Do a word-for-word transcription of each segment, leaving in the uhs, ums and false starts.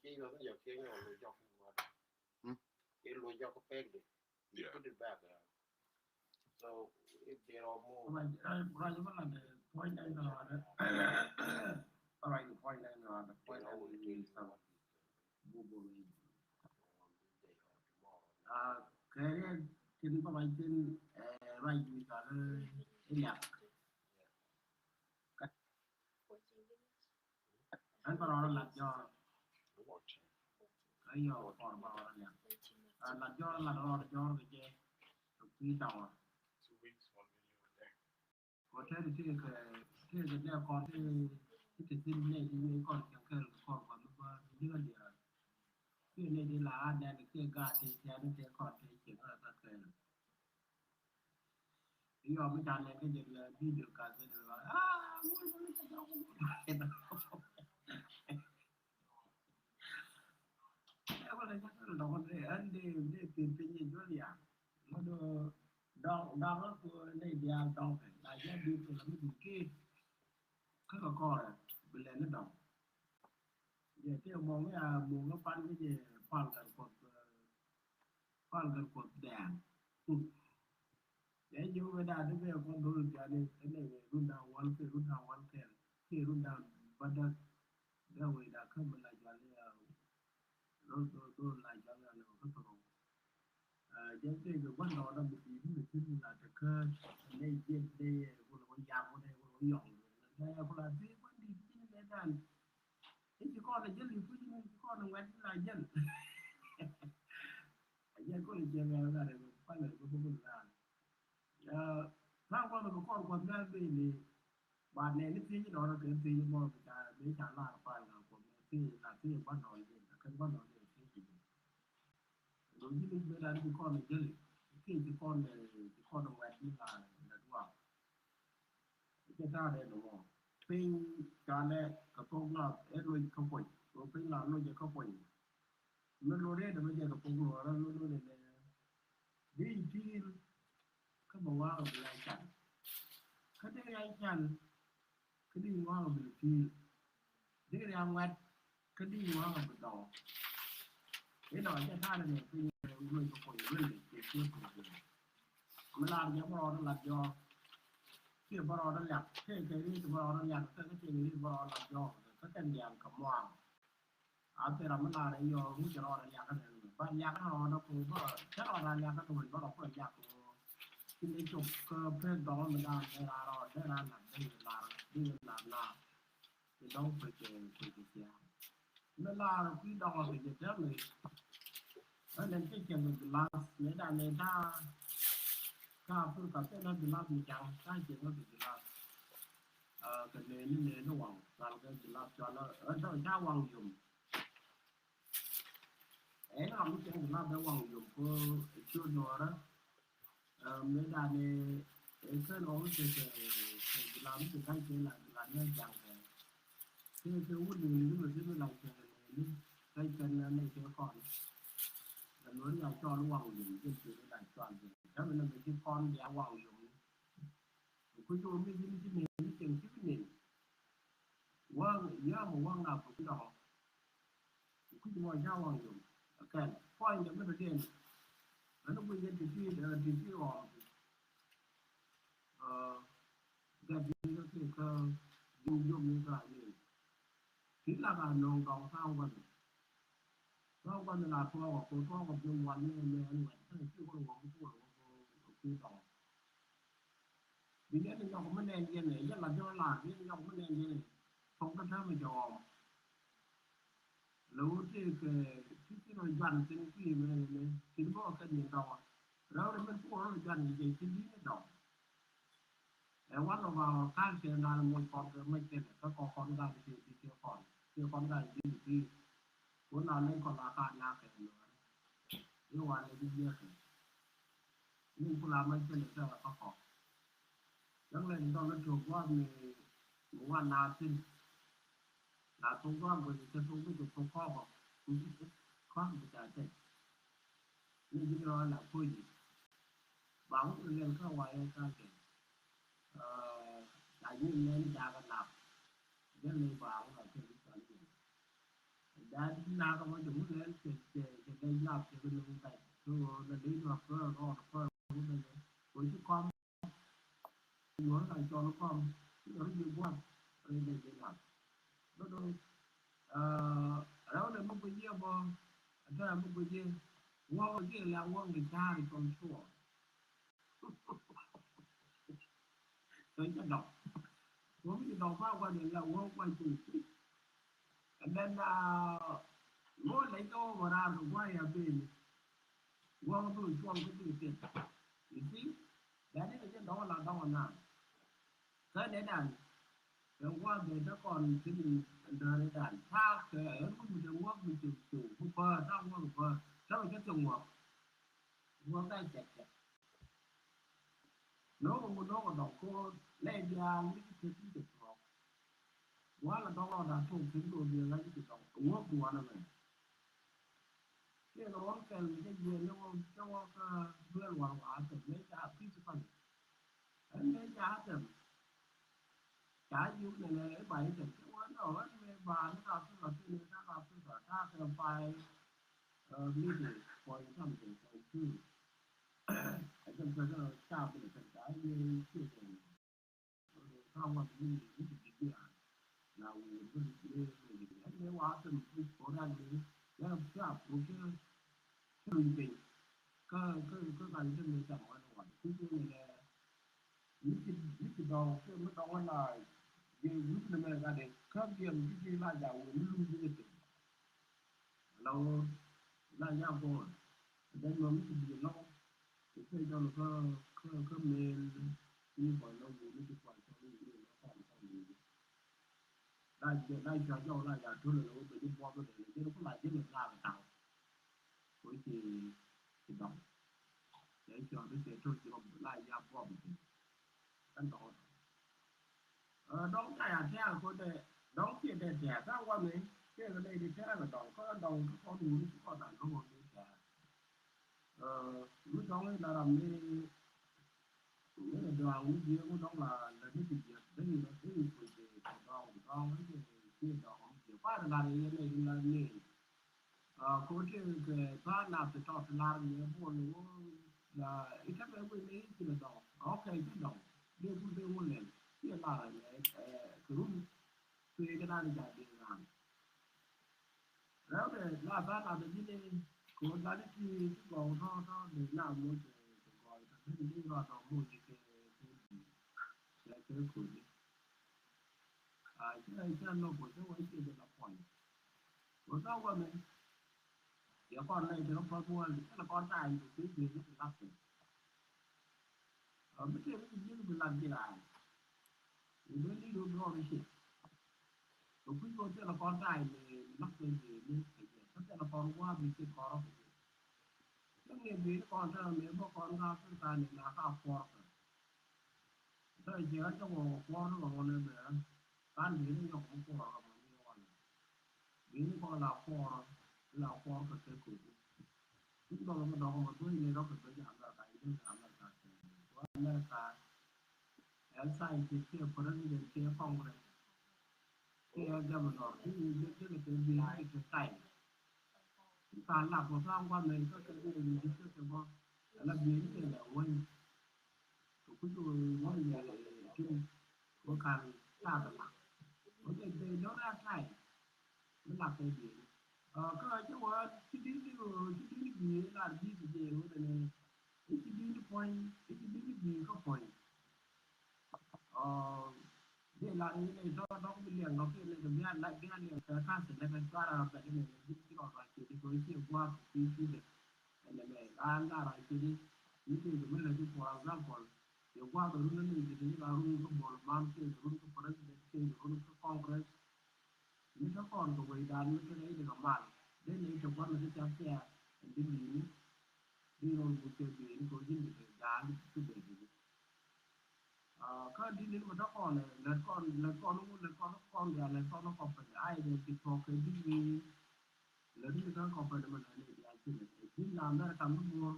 Kɛ yɔth ni jɔk kɛ nyɔk ni jɔk ni ŋuat. Hmm? Kɛ lo jɔk pek di. You put it back. So if there are more. Right, right, right, right, the point nine around. All right, the point nine around. The point nine is some. Google. Ah, kɛrɛ tin kɔ ba tin, eh, right, mi kal, eh, iliak. Ɛn bä rɔɔdä lat jɔɔr. Kä yɔ kɔr bä rɔɔdä liak. Lat jɔɔr, lat rɔɔdä jɔɔr kɛ jɛ. Kɛ kui̱ tɔŋ. Kɔ tɛt ti kɛ, ti kɛ nɛ kɔr ti, ti ti thin nɛ ti nɛ kɔr kɛ kɛl kɛ kɔr kɔ mi bä ti kä diaal. Kiɛ nɛ ti la a nɛn kiɛ gaat ti tian ti kɔr ti cɛ kä kä kɛl. Yɔ mi ca nɛ kä jɛ lɛ video ka ti lɛ ba. Ah, wul wul ca dɔk. Ɛ wala ca kɛl dɔk ni ɛn di di pin pin ni Julia. Ŋudu dɔŋ dɔŋ ku ni diaal dɔŋ piny la jɛ di ku la mi di ki. Kä kɛ kɔrɛ bi lɛ ni dɔŋ. Jɛ ti mɔŋ ya mɔŋ kä pan kä jɛ pal kɛ kuɔth, pal kɛ kuɔth dɛɛŋ. Jɛ ji̱ wä da di bɛ kɔn dol jani ni run da wal kɛ run da wal kɛ kɛ run da ba da da wä da kä mi la jani ya. Those, those, those like that, like, like, like, like, uh, just take the one dollar, but you need to think like the curse, and they get there, what we have, what they were young. And they have like, they went to think that done. If you call a jelly, put you call a wet like jelly. I just call it jelly, I got it, fun, I go, go, go, go. Ɛ, tha̱a̱ŋ Kuɔth kɛ kɔr Kuɔth mɛ bini. Ba nɛ ni thiec dɔ̱rä kɛ thiec mɔ bi ca, bi ca lar pal na Kuɔth mɛ thiec, la thiec ba nɔl jɛ, la kɛn ba nɔl jɛ thiec jɛ. Lo ji̱ ni ben an bi kɔn jeli, thiec ci kɔn, ci kɔn wɛt ni la, la duak. I̱ cɛ ta̱a̱ dee nɔmɔ. Piny ca lɛ kɛ thok la, ɛ loc kä kuɔny. Lo piny la loc kä kuɔny. Mi lo dee dee mi jɛ kɛ thok luɔrä, lo lo dee dee. Di i̱ ti̱i̱l, kä bɛ wa̱a̱ kɛ bi la can. Kä dee ya can, kä di wa̱a̱ kɛ bi ti̱i̱l. Dee ya ŋuɛt, kä di wa̱a̱ kɛ bi dɔɔ. Inɔ jɛ ta̱a̱ ni piny wee kɛ kuɔny wee kɛ kiɛ kuɔny wee. Mi lar jɛ bä rɔɔdä lat jɔɔk. Kiɛ bä rɔɔdä liak, kiɛ kɛ riet bä rɔɔdä liak, kiɛ kɛ riet bä rɔɔdä lat jɔɔk. Kä kɛn diaal kɛ muaŋ. A thil ram mi lar i̱ yɔɔk mi ci rɔɔdɛ liak kä nɛn mi. Ba liak kä rɔɔdɛ ko bä cä rɔɔdɛ liak kä tuɔ̱ny bä rɔ kuɛ liak ko. Ci ni cop kä pek dɔŋ mi dan dee raa rɔɔdɛ dee raa lat dee lar dee lar lar. Ci dɔŋ kuec kuec cia. Mi lar kui̱ dɔŋ kɛ jɛ tɛm mi. Ɛ nɛn cɛ cieŋ kɛ gilas mi dan ni ta̱a̱. Ka pur ka pek na gilas mi caŋ ka cieŋ kɛ gilas. Kɛ neni neni waŋ gal kɛ gilas cɔl ɛ tɔ ca waŋ yom. Ɛ na mi cɛ gilas bɛ waŋ yom ko ciöt nuɔrä. Mëë dani ɛ kɛn ɣɔw cɛ kɛ gilas mi ci ga̱c kɛ la gilas ni jaŋ kɛ. Kɛ kɛ wut ni ni mi ti mi la cɛ neni ga̱c kɛn ni kɛ kɔn. Kɛ nuɔri ya cɔl waŋ yom jɛ ci la cɔl jɛ. Dämi ni mi ci kɔn bia waŋ yom ni. Kuc wä mi ji̱n ji̱ neni cieŋ ci bi neni. Waŋ yam waŋ na kuc dɔŋ. Kuc mɔ ca waŋ yom. Kɛn puɔ̱ny dɛ mi dɔ̱diɛn. Ani guic yɛ ti ti ti ti ɣɔm. Gat ji̱ kä ji̱ yom ni ka ni. Ti la ka nɔŋ dɔŋ thaŋ wän. Tɔ̱ gua̱n la tuɔɔk ɔ, ko tuɔɔk ɔ bi ŋuan ni ɛmɛ ɛn wɛn kä ci wä wä wä wä wä kui̱ tɔŋ. Bi yɛn ni nyɔk mi nɛn yɛn ɛ yɛn la jɔ̱ɔ̱n la bi yɛn ni nyɔk mi nɛn yɛn ɛ. Tɔŋ kä täämɛ jɔɔm. Lɛ wä tëëk ti ti rɔ juan thin kui̱ mɛ mɛ ti ni bä kɛ ni tɔŋ. Rɛw rɛ mɛn kuɔn rɔ juan ni jɛ ti li̱n ni dɔŋ. Ɛ one of our culture nan muc kɔn kɛ mec kɛnɛ kä kɔn kɔn gal ti ti ti kɔn ti kɔn gal ti ti ti. Kun na leny kɔn la ka na kɛ ni wan. Ni wan ni bi jiɛ kɛ. Ni kula mec kɛnɛ kɛ kä kɔn. Däŋ lɛ ni dɔl ni tok guam ni wan na thin. La tok guam kɛ ni kɛ tok bi kɛ tok kɔn kɔn. Kɔn bi ta tɛk. Ni ji̱ rɔ la puɔ̱nydɛ. Ba wut kɛ lɛl kä wa yɛ kä kɛ. Aa, la ji̱ nɛn jakä nap. Jɛ ni ba wut la kɛ ni kɔn kɛ. Ɛ na kɛ mɔ jɛ ŋun lɛl cɛ cɛ cɛ lɛc lap cɛ kɛ nöŋ bɛc. So na lɛc lap kɛ rɔɔd kɛ ŋun bɛc kɛ ci kɔm. Ŋuɔ̱n ka cɔl kɔm ci kɛ rɔ ji̱ gua̱th rɛy lɛc lap. Dodo rɛw lɛ mi guic yɛ bɔ. Ɛ tɛ̈ mi guic yɛ ŋuɔ̱k ji̱ la ŋuɔ̱k ni ca̱a̱r cɔl cuɔɔr. Tɔ̱ cä dɔk. Wä mi ci dɔk ba gua̱n in la wä gua̱n ci ci. And then ŋo lɛc kä wä wä raar kɛ gua̱n ya ben. Wä kä bi cuɔl kä bi thiet. You see? That is a jɛ dɔk la dɔk na. Kä nɛ dan. Kɛ gua̱n bɛ dä kɔn ti ni däri dan. Ta̱a̱ kɛ ɛ run mi dɛ wä mi ci ci. Ku bä ta̱a̱ wä bä. Ta̱a̱ kɛ ci wä. Wä bɛ cɛ cɛ. No̱o̱ŋ ŋu no̱o̱ŋ dɔ̱ŋ ko̱o̱r lɛ diaal mi ci tet ti cɛ tuɔɔk. Wal a dɔ̱ŋ rɔɔd a tuɔɔk tet lo̱o̱ diaal a ci ti dɔ̱ŋ ŋuɔ̱k duɔ̱ɔ̱n ɛmɛ. Kiɛ kɛ ruɔ̱n kɛl mi cä jiɛɛn ni wä cä wä kä duel wal wa a tɛm mi ca physical. Ɛn mi ca a tɛm. Ca jiök nɛnɛ i̱ ba i̱ tɛm cä wä nɔ ɛn mi ba ni ka pisa ti ni ka ka pisa ka kɛ pay. Meeting point something point two. Ɛ jɛn pɛn kä ca bi lɛ pɛn ca yɛ ciɛ jɛn. Ka wan ni ni ti di bia. Na wee bi ni ni ni ni wa pɛn ku ko ran ni ya ca ko ke. Ci luny piny kä kä kä ka ni ni ca wan wan ku ni ni ni. Mi ci mi ci dɔŋ kɛ mi dɔŋ la jɛ wut ni mɛ ka de kä biɛm mi ci la ja wee mi luny ni ni. Lɔ la ya gɔɔn. Dɛn mɔ mi ti bi lɔ. Ti pɛ jɔn kä kä kä mel. Ni bɔ lɔ wee mi ti kɔn tɔ ni ni lɔ kɔn tɔ ni. La jɛ la jɛ jɔn la ya tol lɔ bɛ ni bɔ bɛ ni jɛ ko la jɛ ni la ta. Ko ci ci dɔŋ. Jɛ jɔn ti tol jɛ la ya bɔ bɛ. Kan dɔŋ. Dɔŋ ca ya tɛ̈ɛ̈k kɛ kɔn dee dɔŋ ciɛ dee tɛ̈ɛ̈k kä wanɛ ciɛ kɛ ley di tɛ̈ɛ̈k kɛ dɔŋ kä dɔŋ kä kɔn wuni kä kɔn dan kä wuni tɛ̈ɛ̈k. Mi dɔŋ i̱ la ram ni ni kɛ dɔŋ mi jiɛ mi dɔŋ la la ni kɛ jiɛ dee ni la dee ni kuec dee kɛ dɔŋ dɔŋ ni kɛ ciɛ dɔŋ mi jiɛ kua ni la ni yɛ ley di la ni. Ko tëë kɛ tha̱a̱ŋ nath ti tɔt ti lar ni ɛ buɔl ni ɣöö i̱ tämɛ wëë ni i̱ ci lɛ dɔŋ. Okay, ci dɔŋ. Dee kun dee wun lɛl ci lar ɛ kɛ run. Tuee kɛ dan i̱ ca dee ran. Rɛw dee la tha̱a̱ŋ nath ti ji̱ ni ko la ni ti ti gɔw tɔ̱ tɔ̱ dee na moc kɛ gɔl kɛ ben di rɔ tɔ̱ moc kɛ kɛ kɛ kɛ kɛ. A cɛ cɛ lɔ bɔ cɛ wä cɛ jɛ la puɔny. Wä tha wä mɛ. Yɛ kɔn lɛ jɛ kɔn buɔl cɛ la kɔn ta̱a̱ yɛ kui̱ kui̱ ni ti lak kɛ. A mi tëë mi ji̱ bi lak ji̱ raar. Wä ben ni ro bi rɔ ni cɛ. Kɛ kui̱ kɔn cɛ la kɔn ta̱a̱ yɛ mi lak kɛ jɛ ni kɛ jɛ. Kä cɛ la kɔn gua̱a̱th ni cɛ kɔn rɔ kɛ jɛ. Cä ŋi̱i̱c bi ni kɔn ta̱a̱ mi bä kɔn ka Africa ni la ka kuɔr kɛ. Tɔ jiɛ kä jɔk wä kuɔr ni kɛ ŋuɔ̱n ɛmɛ. Kan bi ni nyɔk mi kuɔr kɛ mɔ ni wan. Bi ni kɔn la kuɔr, la kuɔr kɛ kɛ kɛ. Ti dɔk mi dɔk mɔ tuɔ̱c ni dɔk kɛ tuɔ̱c America, i̱ dee America kɛ. America. Ɛ scientist kiɛ president kiɛ congress. Kiɛ governor, ti ni dee kɛ kɛ bi ni kɛ time. Ka lak kɔ ka ŋuan ni kä kɛ ni ni kɛ kɛ bɔ. Ala bi ni kɛ la wen. Kɛ kuc kɛ wen ya kɛ kin kɔ kan ta kɛ lak. Kɔ kɛ kɛ jɔra tai. Mi lak kɛ bi. Kä ci wa ci di ni ci di ni bi la di kɛ jɛ wä ni. Ci di ni puɔny, ci di ni bi kä puɔny. Dee lar i̱ nɛy tɔ̱ dɔ̱k bi liɛŋ dɔ̱k i̱ nɛy tɔ̱ bia la bia liɛŋ kɛ ka̱th nɛ kɛ cuarɛ rɔ bɛt inɛ nɛ ji̱ ci rɔ ruac kɛ di kɛ ci gua̱a̱th ci ci dee. Ɛnɛ mɛ ran la ruac kɛ di ni kɛ kɛ mi lɛ di, for example, yɛ gua̱a̱th run ni nɛy tɔ̱ la run kä bol man kɛ run kä president kɛ run kä congress. Mi tɔ̱ kɔn kɛ wecdan mi tɔ̱ nɛy di kɛ mal dee nɛy tɔ̱ gua̱a̱th mi tɔ̱ ca piath ɛn di li̱i̱ni. Di rɔ guth kɛ bi̱i̱ni kɛ ji̱n di kɛ ja̱a̱n ti bɛ di. Kä di̱t ni mɛ tɔ̱ kɔn lät kɔn lät kɔn wun lät kɔn kɔn diaal lät kɔn company a yɛ jɛ ti kɔk kɛ di̱t ni. Lät ni kä company mɛ lät ni diaal ti lät ji̱n la America mi muɔ̱r.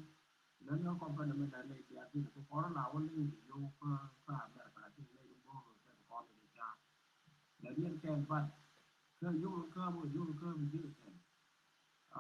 Lät ni company mɛ lät ni diaal ti lät kɔn la wä ni yow kä kä America ti lät ni muɔ̱r kɛ kɔn ni ca. Lät ni kɛ bat kä yow kä mɔ yow kä mi ji̱n kɛ.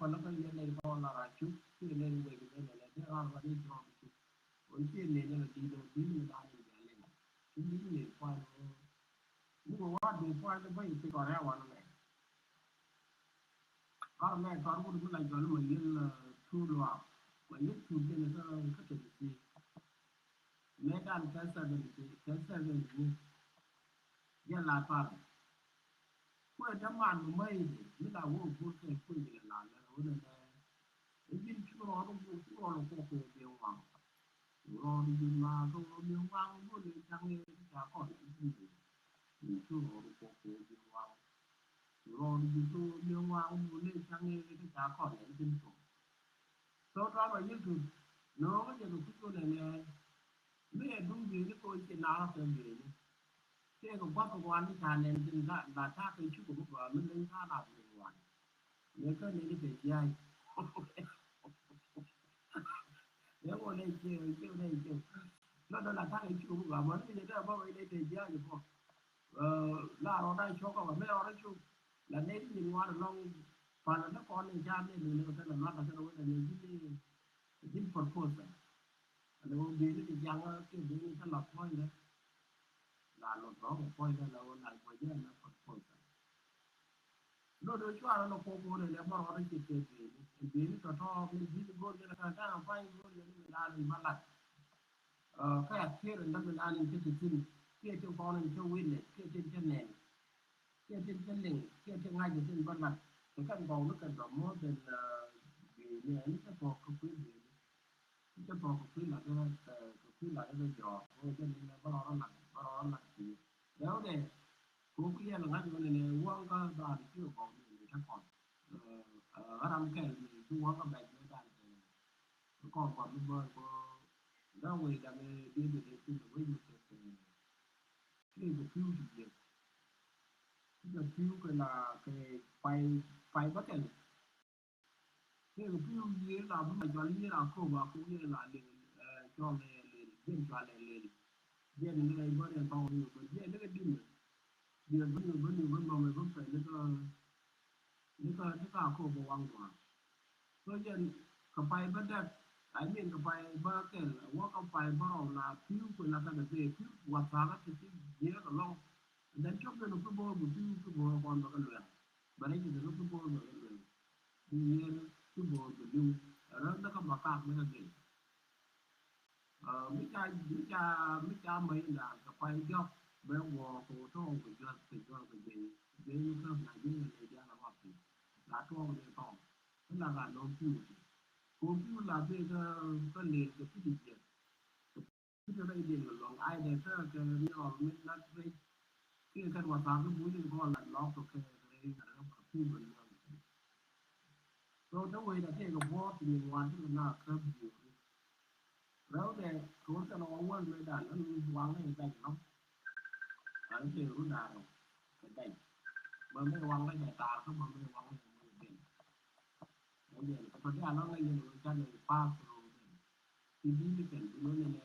pälä kä yɛn nɛy kɔn la rac cuk kiɛ nɛy wec kɛ nɛy nɛ dee ran ran i̱ drɔm cuk. Wun kiɛ nɛy nɛ la di̱t ɔ di̱t mi dan in jal lɛn cuk di̱t nɛy kuan ɔ. Mi wä wa duŋ kuan ɔ bä i̱ pek ɔ rɛw wan mɛ. Kar mɛ kar wut mi la jɔl ma yel, eh, tuur luaak ma yel tuur jɛn kä kä tɛt i̱ mɛ dan kɛ seven kɛ seven ni. Jɛ la tar. Kuɛ däman mi mäi di mi la wä bur kɛ kuɛ jɛ la lɛ wä nɛ nɛ. I̱ ji̱n cu rɔɔdu cu rɔɔdu kɔ kɔ biɛ waŋ. Cu rɔɔdu ji̱n ma kɔ biɛ waŋ wä lɛ caŋ yɛ ti ca kɔn i̱ ji̱n di. Ji̱n cu rɔɔdu kɔ kɔ biɛ waŋ. Cu rɔɔdu ji̱n kɔ biɛ waŋ wä lɛ caŋ yɛ ti ca kɔn i̱ ji̱n kɔ. So tɔa ba Yecu no̱o̱ŋ jɛ kɛ kuc kɛ nɛnɛ. Mi ɛ duŋ bieyni kɛ ɣöö ci naath kɛ bieyni. Tëëkɛ gua̱th kɛ wan mi ca nɛn thi̱n la la ta̱a̱ kɛ cuk kɛ mi gɔaa mi liŋ ta̱a̱ la bieyni wan. Mëë kä nɛn kɛ jia̱a̱c. Mëë ŋuɔ nɛn cië cië nɛn cië. Lɔ dɔ la ta̱a̱ kɛ cuk kɛ mi gɔaa mɔ ni mi jɛ dee bä wec nɛn kɛ jia̱a̱c bä. La rɔɔdä cuɔ̱k kä wä mëë rɔɔdä cuk. La nɛy ti nyin ŋuan ɛlɔ̱ŋ pal ni kɔn ni ca nɛy ni ni kɛ kɛn ɛ luath kɛ kɛn wä nɛ ni ji̱n ni ji̱n proposal. Ɛn wä bieyni ti jaŋä kiɛ bieyni ca la puɔ̱nydɛ. La luɔth bä wä puɔ̱nydɛ la wä la gua̱cä ɛn proposal. Lot wä cuarɛ lɔ kuɔk wä nɛ nɛ bä rɔɔdä ci kɛ bieyni. Ɛn bieyni tɔ̱tɔ̱ mi ji̱n go̱o̱r jɛ la kɛn kɛn a pa̱ny go̱o̱r jɛ ni mi la ni bä lat. Kä a kier in däk in an in cä ti thi̱n kiɛ tin kɔn in cä witness kiɛ tin cä nɛn kiɛ tin cä liŋ kiɛ tin ŋa̱c in tin bä lat. Kɛ kɛn gɔw ni kɛn dɔ̱ more than bieyni ɛn cä thuɔ̱k kɛ kui̱ bieyni. Cä thuɔ̱k kɛ kui̱ lat kɛ kui̱ lat kɛ jɔɔk kɛ jɛ ni bä rɔɔdä lat bä rɔɔdä lat kui̱. Dɛw dɛ kɛ wä kui̱ yɛn ŋa̱c wä ni ni waŋ kä dɔaar ci kɛ gɔw ni ni cä kɔn. Ɣän ram kɛl mi bi waŋ kä bɛc ni dan kɛ. Kɔn kɔn mi bä bä ŋa̱ wee daŋ ɛ dieth ɛ dee thin ɛ wec mi kɛ kɛ. Kiɛ kɛ pi̱w ti jiɛk. Kiɛ kɛ pi̱w kɛ la kɛ pay pay bä kɛl. Kiɛ kɛ pi̱w yiëë la bi ma jɔl yiëë la kop a kop yiëë la liŋ, ɛ, cɔl ɛ lel jiɛn cɔal ɛ lel. Jiɛn ni kɛ bä ni kɔŋ ni kɛ bä jiɛn ni kɛ di̱n. Jiɛn bä ni kɛ bä ni kɛ bä nɔmɛ bä pɛl ni kɛ Ni kä ni ka kop bä waŋ duan. So jɛn kɛ pay bä dɛk, I mean kɛ pay bä kɛl wä kɛ pay bä rɔw la pi̱w kuɛ la kɛ dɛ bee pi̱w wa thakä ti ti jiɛk alɔŋ. And then cop kɛn kɛ bo̱o̱r bä pi̱w kɛ bo̱o̱r kɔn bä kɛ luɛŋ. Bä rɛc kɛ kɛ bo̱o̱r bä kɛ luɛŋ. Bi yiëër kɛ bo̱o̱r bä li̱w. Rä ni kä ma kak ni kä gɛy. Mi ca mi ca mi ca mäc in daal kɛ pay diɔ̱k bɛ guɔ kɛ wä tɔɔŋ kɛ juath kɛ juath kɛ juey juey mi käp na ji̱n kɛ lɛ diaal a wap piny. La tuɔɔk ni tɔɔŋ kä la ka nɔŋ pi̱w ti. Kɛ wä pi̱w la bee kä kä lel kɛ pi̱t i̱ jiɛth. Kɛ pi̱t rɛy diɛn kɛ luɔ̱ŋ ay dee kä kɛ ni ɔl mi lat rɛy. Kiɛ kɛn wa thaak kä buny in kɔn lat lɔk kɛ kɛ rɛy kɛ rɛy kɛ pi̱w kɛ luɔ̱ŋ. So te wec a tëëkɛ buɔ̱ɔ̱t ti nyin wan ti kɛ na käp jiööri. Rɛwdɛ kɛ wä kɛn ɣɔw wäl mëë dan ɣän waŋ ni bɛc lɔ̱ŋ. Ɣän tëë run da̱a̱r rɛw kɛ bɛc. Bä mëë waŋ ni bɛ taar kä bä mëë waŋ ni bɛ ben. Rɛwdɛ kɛ tɔ̱ diaal lɔ̱ŋ ni yɛn wä canɛ pa̱a̱th kɛ run ben. Ti di̱t ti kɛn bi lo̱n ni nɛ.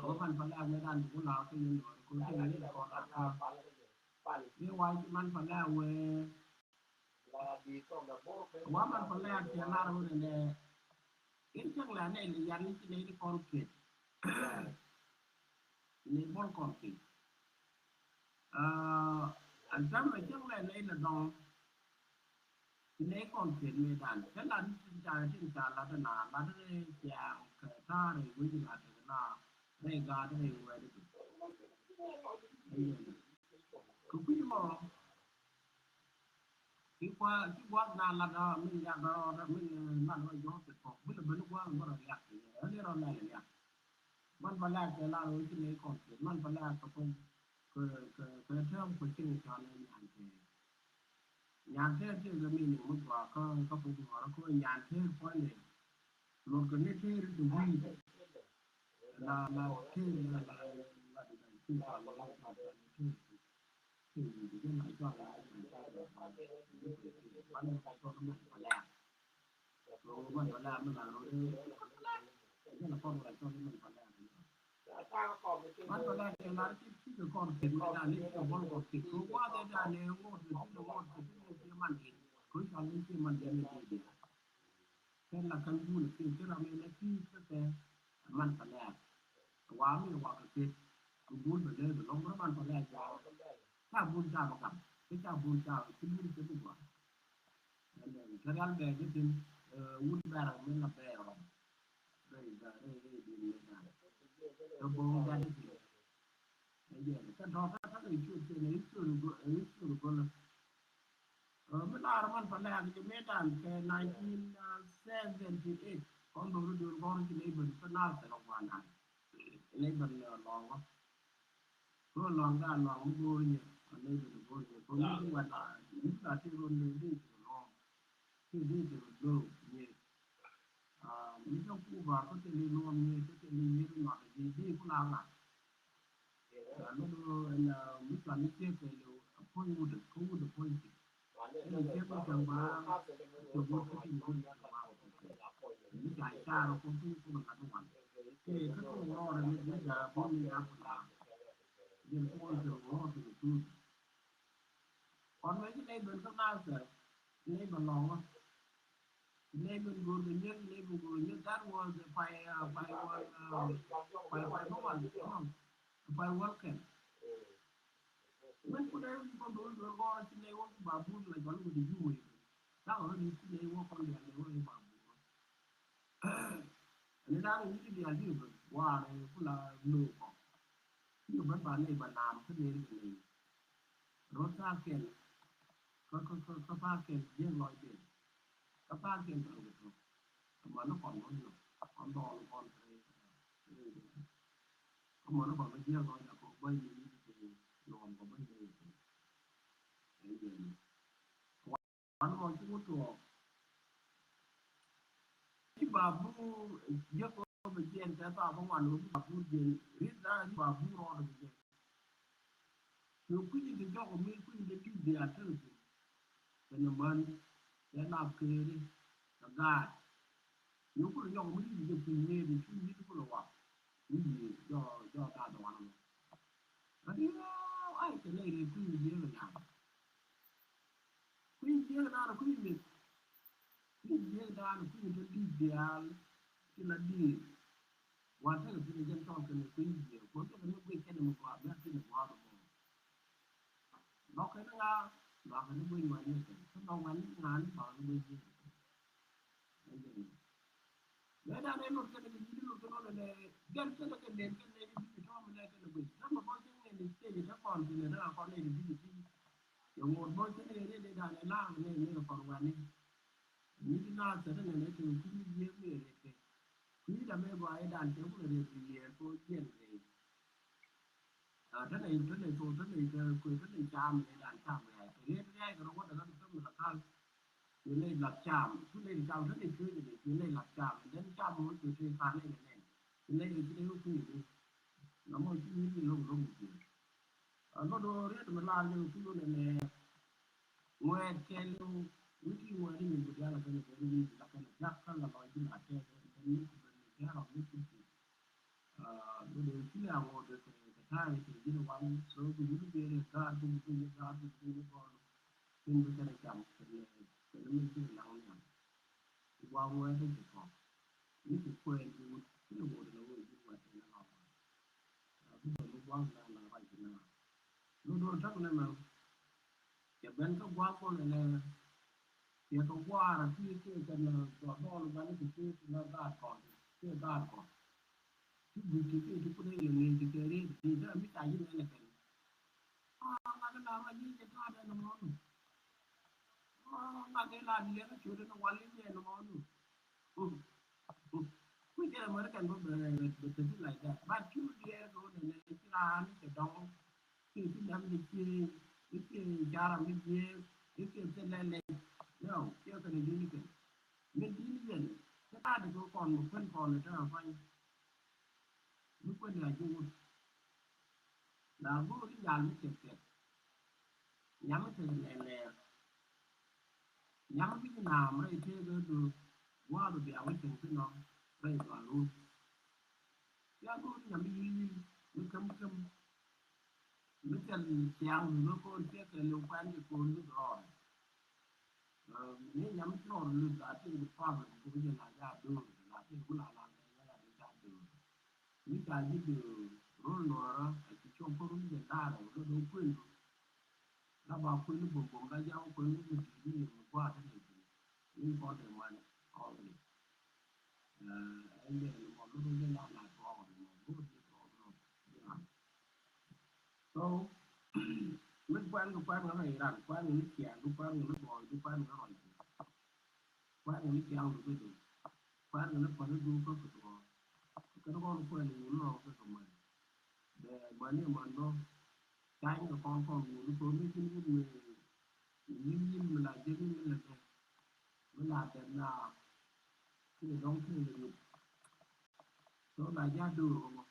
Kɛ wä man pälɛ a wee dan ku la kä yɛn lɔr ku te ni kɔn la ka. Ni wa ci man pälɛ a wee. Wa man pälɛ a kɛ lar wee nɛ. In cäŋ la nɛ li yan ni ci nɛ ni kɔn kɛ. Ni bol kɔn kɛ. An tam mɛ cäŋ la nɛ la dɔŋ. Ti nɛ kɔn kɛ mɛ dan kɛ la ni tin ca tin ca la dɛ na la dɛ ciaŋ kɛ ta̱a̱ rɛ wec la dɛ na rɛ gaat rɛ wec dɛ. Kɛ kui̱ mɔ ki kua ki gua̱a̱th na la dɛ min yak dɛ rɔ dɛ min na dɛ jɔ̱ɔ̱k kɛ kɔk bi lɛ ben gua̱a̱th mɔ rɔ yak kɛ yɛ ni rɔ lɛ yak. Man pa lɛ kɛ la rɔ ci nɛ kɔn kɛ man pa lɛ kɛ kɔn kɛ kɛ kɛ tɛm kɛ cin ca lɛ nyan kɛ. Nyan tëër tëër kɛ mi ni muk gɔaa kä kä puk ŋɔrä kä nyan tëër puɔ̱nydɛ. Luɔt kɛ ni tëër ti wi̱i̱. La la tëër la la la di la tëër la la la la tëër. Tëër wi̱i̱ di la jɔak la la la la la la tëër. Ban la jɔak la la la. Ro man la la la ro. Jɛ la kɔn la jɔak la la la. Man pa la kɛ lar ci ci kɛ kɔr kɛ mi dan ni kɛ bol kɔr kɛ ko wa de dan ne ŋot ni ti ŋot ni ti man di ko sa ni ti man di ni di. Kɛ la kan bul kɛ kɛ ram ni ti kɛ kɛ man pa la. Wa mi wa kɛ kɛ bul bɛ de lɔŋ man pa la ja. Ta bul ta ba kam. Kɛ ta bul ta ci bul kɛ bu wa. Kɛ real bɛ di tin wut bɛr mi la bɛ rɔ. Rɛy bɛ rɛy rɛy di mi dan. Kɛ boŋ dan di tin. Ɛ jɛ kɛ dɔɔk kä kä rɛy cuɔt kɛ rɛy cuɔt gol rɛy cuɔt gol. Mi lar man pa lɛk jɛ mi dan kɛ nineteen seventy eight kɔn dɔɔk di dɔɔk gɔr ci lɛ ben kä nar kɛ lɔ guan dan. Lɛ ben lɔ gɔ. Kɛ luaŋda luaŋ mi go̱o̱r nyɛ kɛ ley bɛ ni go̱o̱r nyɛ kɛ mi ti wɛn a mi la ti run ni di ti luɔ̱ɔ̱ŋ. Ti di ti run lo̱o̱ nyɛ. Mi cä ku ba kä ti li luɔ̱ɔ̱ŋ nyɛ kä ti li nyɛ ti luaŋ di di ku la ŋa. Mi do ɛn mi cua ni ciek kɛ li puɔ̱ny wut kä wut puɔ̱ny ti. Ɛn cɛ bi cɛ ba cɛ wut kä ti wut cɛ ba wut kɛ. Ni ca car kä ti ku ŋa ti wan. Kɛ kä ti wurɔɔdɛ ni di ca bi ni ya ku la. Jɛ ti wut cɛ wurɔɔdɛ ni tu. Kɔn mɛ ci nɛy ben kä Nasir, nɛy ben lɔŋä. Nɛy ben go̱o̱r kɛ nyeth, nɛy ben go̱o̱r kɛ nyeth. That was the fire, uh, fire wall, uh, fire, fire wall, no, fire wall camp. Mɛn ku nɛy wä kɔn do̱r do̱r gɔrä ci nɛy wä ku ba bur la jɔl wä di yuwe. Da̱k wä di ci nɛy wä kɔn dial nɛy wä ba bur. Ni da̱k wä di dial di wä warɛ ku la lo̱o̱ kɔn. Ci kɛ ben ba nɛy ba nam kä nɛy kɛ nɛy. Rot thaak kɛl kä kä kä kä thaak kɛl jiäk lɔcdɛ. Kä thaak kɛl kɛl kɛ thok. Kä mani kɔn wä nyɔk kɔn dhɔl kɔn rɛy rɛy. Kä mani kɔn wä jiäk lɔcdɛ kɔn bäny ni ni ti luɔm kɔn bäny ni ti. Rɛy jɛ ni. Wan mɔ ci wä tuɔɔk. Ci ba bu jiäk lɔcdɛ jiɛn kɛ thaak bä wan wä bu ba bu jiɛn rit thaak ci ba bu rɔɔdɛ jiɛn. Kɛ kui̱c in te jɔk mi kui̱c in te di̱t diaal tekɛ piny. Kɛnɛ män kɛ lap keeri kɛ gaat. Yio̱w kulɛ jɔk mi di̱t jɛ piny ni di cu yi̱t kulɛ wak. Wi̱i̱ jɔ jɔ gaat dɔɔn mɔ. Kä di ai kɛ lɛy rɛy kui̱ jiäk naan. Kui̱ jiäk naan kui̱ mith. Kui̱ jiäk naan kui̱ te di̱t diaal. Ci la di̱i̱t. Wan tekɛ piny jɛn cɔl kɛnɛ kui̱ jiäk. Kuɔn tekɛ ni guic kɛnɛ mi gɔaa bia kɛnɛ gɔaa bä mɔ. Lɔk kɛn ŋa lɔk kɛn guic ŋuan ni kɛn kä lɔk ŋuan ni ŋa ni lɔk ni guic ni. Mɛ dan ni lɔk kɛn ni lut kɛn ni lɛ gɛn kɛn kɛn den kɛn ni di tɔm ni kɛn guic. Kɛn mɛ kɔn kɛn ni stage kɛn kɔn kɛn ni kɔn ni di ti. Yɛ ŋot bä cä nɛ riet ëë dan ɛ la̱a̱ŋ nɛ nɛ kɔn wani. Ni ti naath cɛ ti nɛ nɛ ti kui̱ ni yiëë mi riet kɛ. Kui̱ da mɛ gɔaa ëë dan cɛ wun riet bi yiëë ko jiɛn riet. Ɛ, te nɛ, te nɛ thok, te nɛ kɛ kui̱, te nɛ cam ëë dan cam riac. Kɛ riet riac kɛ rɔ wä dɛ kä ti thäm ni la kal. Ti nɛ lak cam, ti nɛ cam, te nɛ cuec ni, ti nɛ lak cam. And then cam wä cuec ti kan nɛ nɛ. Ti nɛ kɛ ti nɛ wä kui̱ ni. Na mɔ ci wi̱i̱ ni lo̱ŋ lo̱ŋ ni jiëë. A lot of riet mi lar jɛ ku yonɛ nɛ ŋuɛɛt kɛɛliw mi ti ŋuɛɛt mi bi dial kɛn kɛn wi̱i̱ la kɛn jak kɛn la lɔc bi la tɛk kɛn kɛn mi ku ben mi dial ɔ mi ku ti. A lot of kili a ŋuɔt kɛ kɛ ta̱a̱ kɛ ji̱n wan so bi wut bi rɛ gaat bi bi bi gaat bi bi bi gɔl. Kin bi kɛn cam kɛn kɛn mi kili laŋ niam. Ku gua ŋuɛɛt kɛ kɔ mi ku kuɛɛn bi wut kili ŋuɔt na wee ji̱n ŋuɛɛt kɛn la lɔc. A bi bä mi gua̱a̱th na la ruac kɛ na. Ni do̱r täk nɛmɛ cɛ ben kä gua̱a̱th kɔn ɛlɛ. Cɛ kɛ gua̱a̱r a ti kiɛ kɛ na gɔdɔɔl bani kɛ ti na gaat kɔn kiɛ gaat kɔn. Ti guic ti kiɛ ti kut ɛ ilɛ ŋi̱i̱c ti kɛ riet ti dee mi ca yi mɛn ɛ kɛn. Aa ŋa̱th ɛ la ruac yi cɛ gaat ɛn ɛmɔ nu. Aa ŋa̱th ɛ la liɛŋ ɛ ciöt ɛn ɛ wal yi mɛn ɛmɔ nu. Kui̱ kɛ American bä bɛ bɛ bɛ thing like that. But cu diɛɛr kɛ wä nɛ nɛ ci raan kɛ dɔŋ. Ci ci nam di ci ci cara mi jiee ci ci lɛ lɛ. No, ci kɛ ni di ni kɛ. Mi di ni yɛn. Ci ka di kɛ kɔn mi kuen kɔn ni tɛ a fany. Mi kuen ni a ji̱ wut. La go̱o̱r i̱ nyal mi cɛ kɛt. Nyam mi cɛ nɛn nɛɛr. Nyam mi bi naam rɛy tëëk ɛ do̱o̱k. Gua̱a̱th bia wä cieŋ thin ɔ rɛy gɔaa run. Cia go̱o̱r i̱ nyam mi yi̱l yi̱l mi käm käm. Mi cɛ ciaŋ mi mi ko̱o̱r ciɛ kɛ liw kuɛn kɛ ko̱o̱r mi rɔɔd. Ni nyam mi ci rɔɔd luth la tin bi problem ko mi jɛ la ja do̱o̱r la tin mi la la la la la ja do̱o̱r. Mi ca ji̱ do̱o̱r rol nuɔɔrä a ci cuɔp kä run jɛ da̱a̱r a wä do̱o̱r kuël. La ba kuël bum bum la jaw kuël mi ti ni mi gua̱a̱ ti ni ti ni kɔn te man kɔn ni. Ɛn jɛ ni mɔ mi run jɛ la la tuɔɔk ni mɔ mi run jɛ tuɔɔk ni mɔ. So mi kuɛn kɛ kuɛn kɛ rɛy ran kuɛn kɛ ni ciaŋ du kuɛn kɛ ni bɔɔy du kuɛn kɛ rɔy. Kuɛn kɛ ni ciaŋ du kɛ du kuɛn kɛ ni kuɛn du kä kɛ duɔɔk. Kɛn kɔn kuɛn ni wun rɔw kɛ kɛ mani. Bɛ mani man bä. Cany kɛ kɔn kɔn wun kɛ mi cin wun mi. Yim yim mi la jek mi lɛ dɛ. Mi la dɛ na. Kɛ dɔŋ kɛ lɛ yop. So la ja do̱o̱r kɛ mɔ.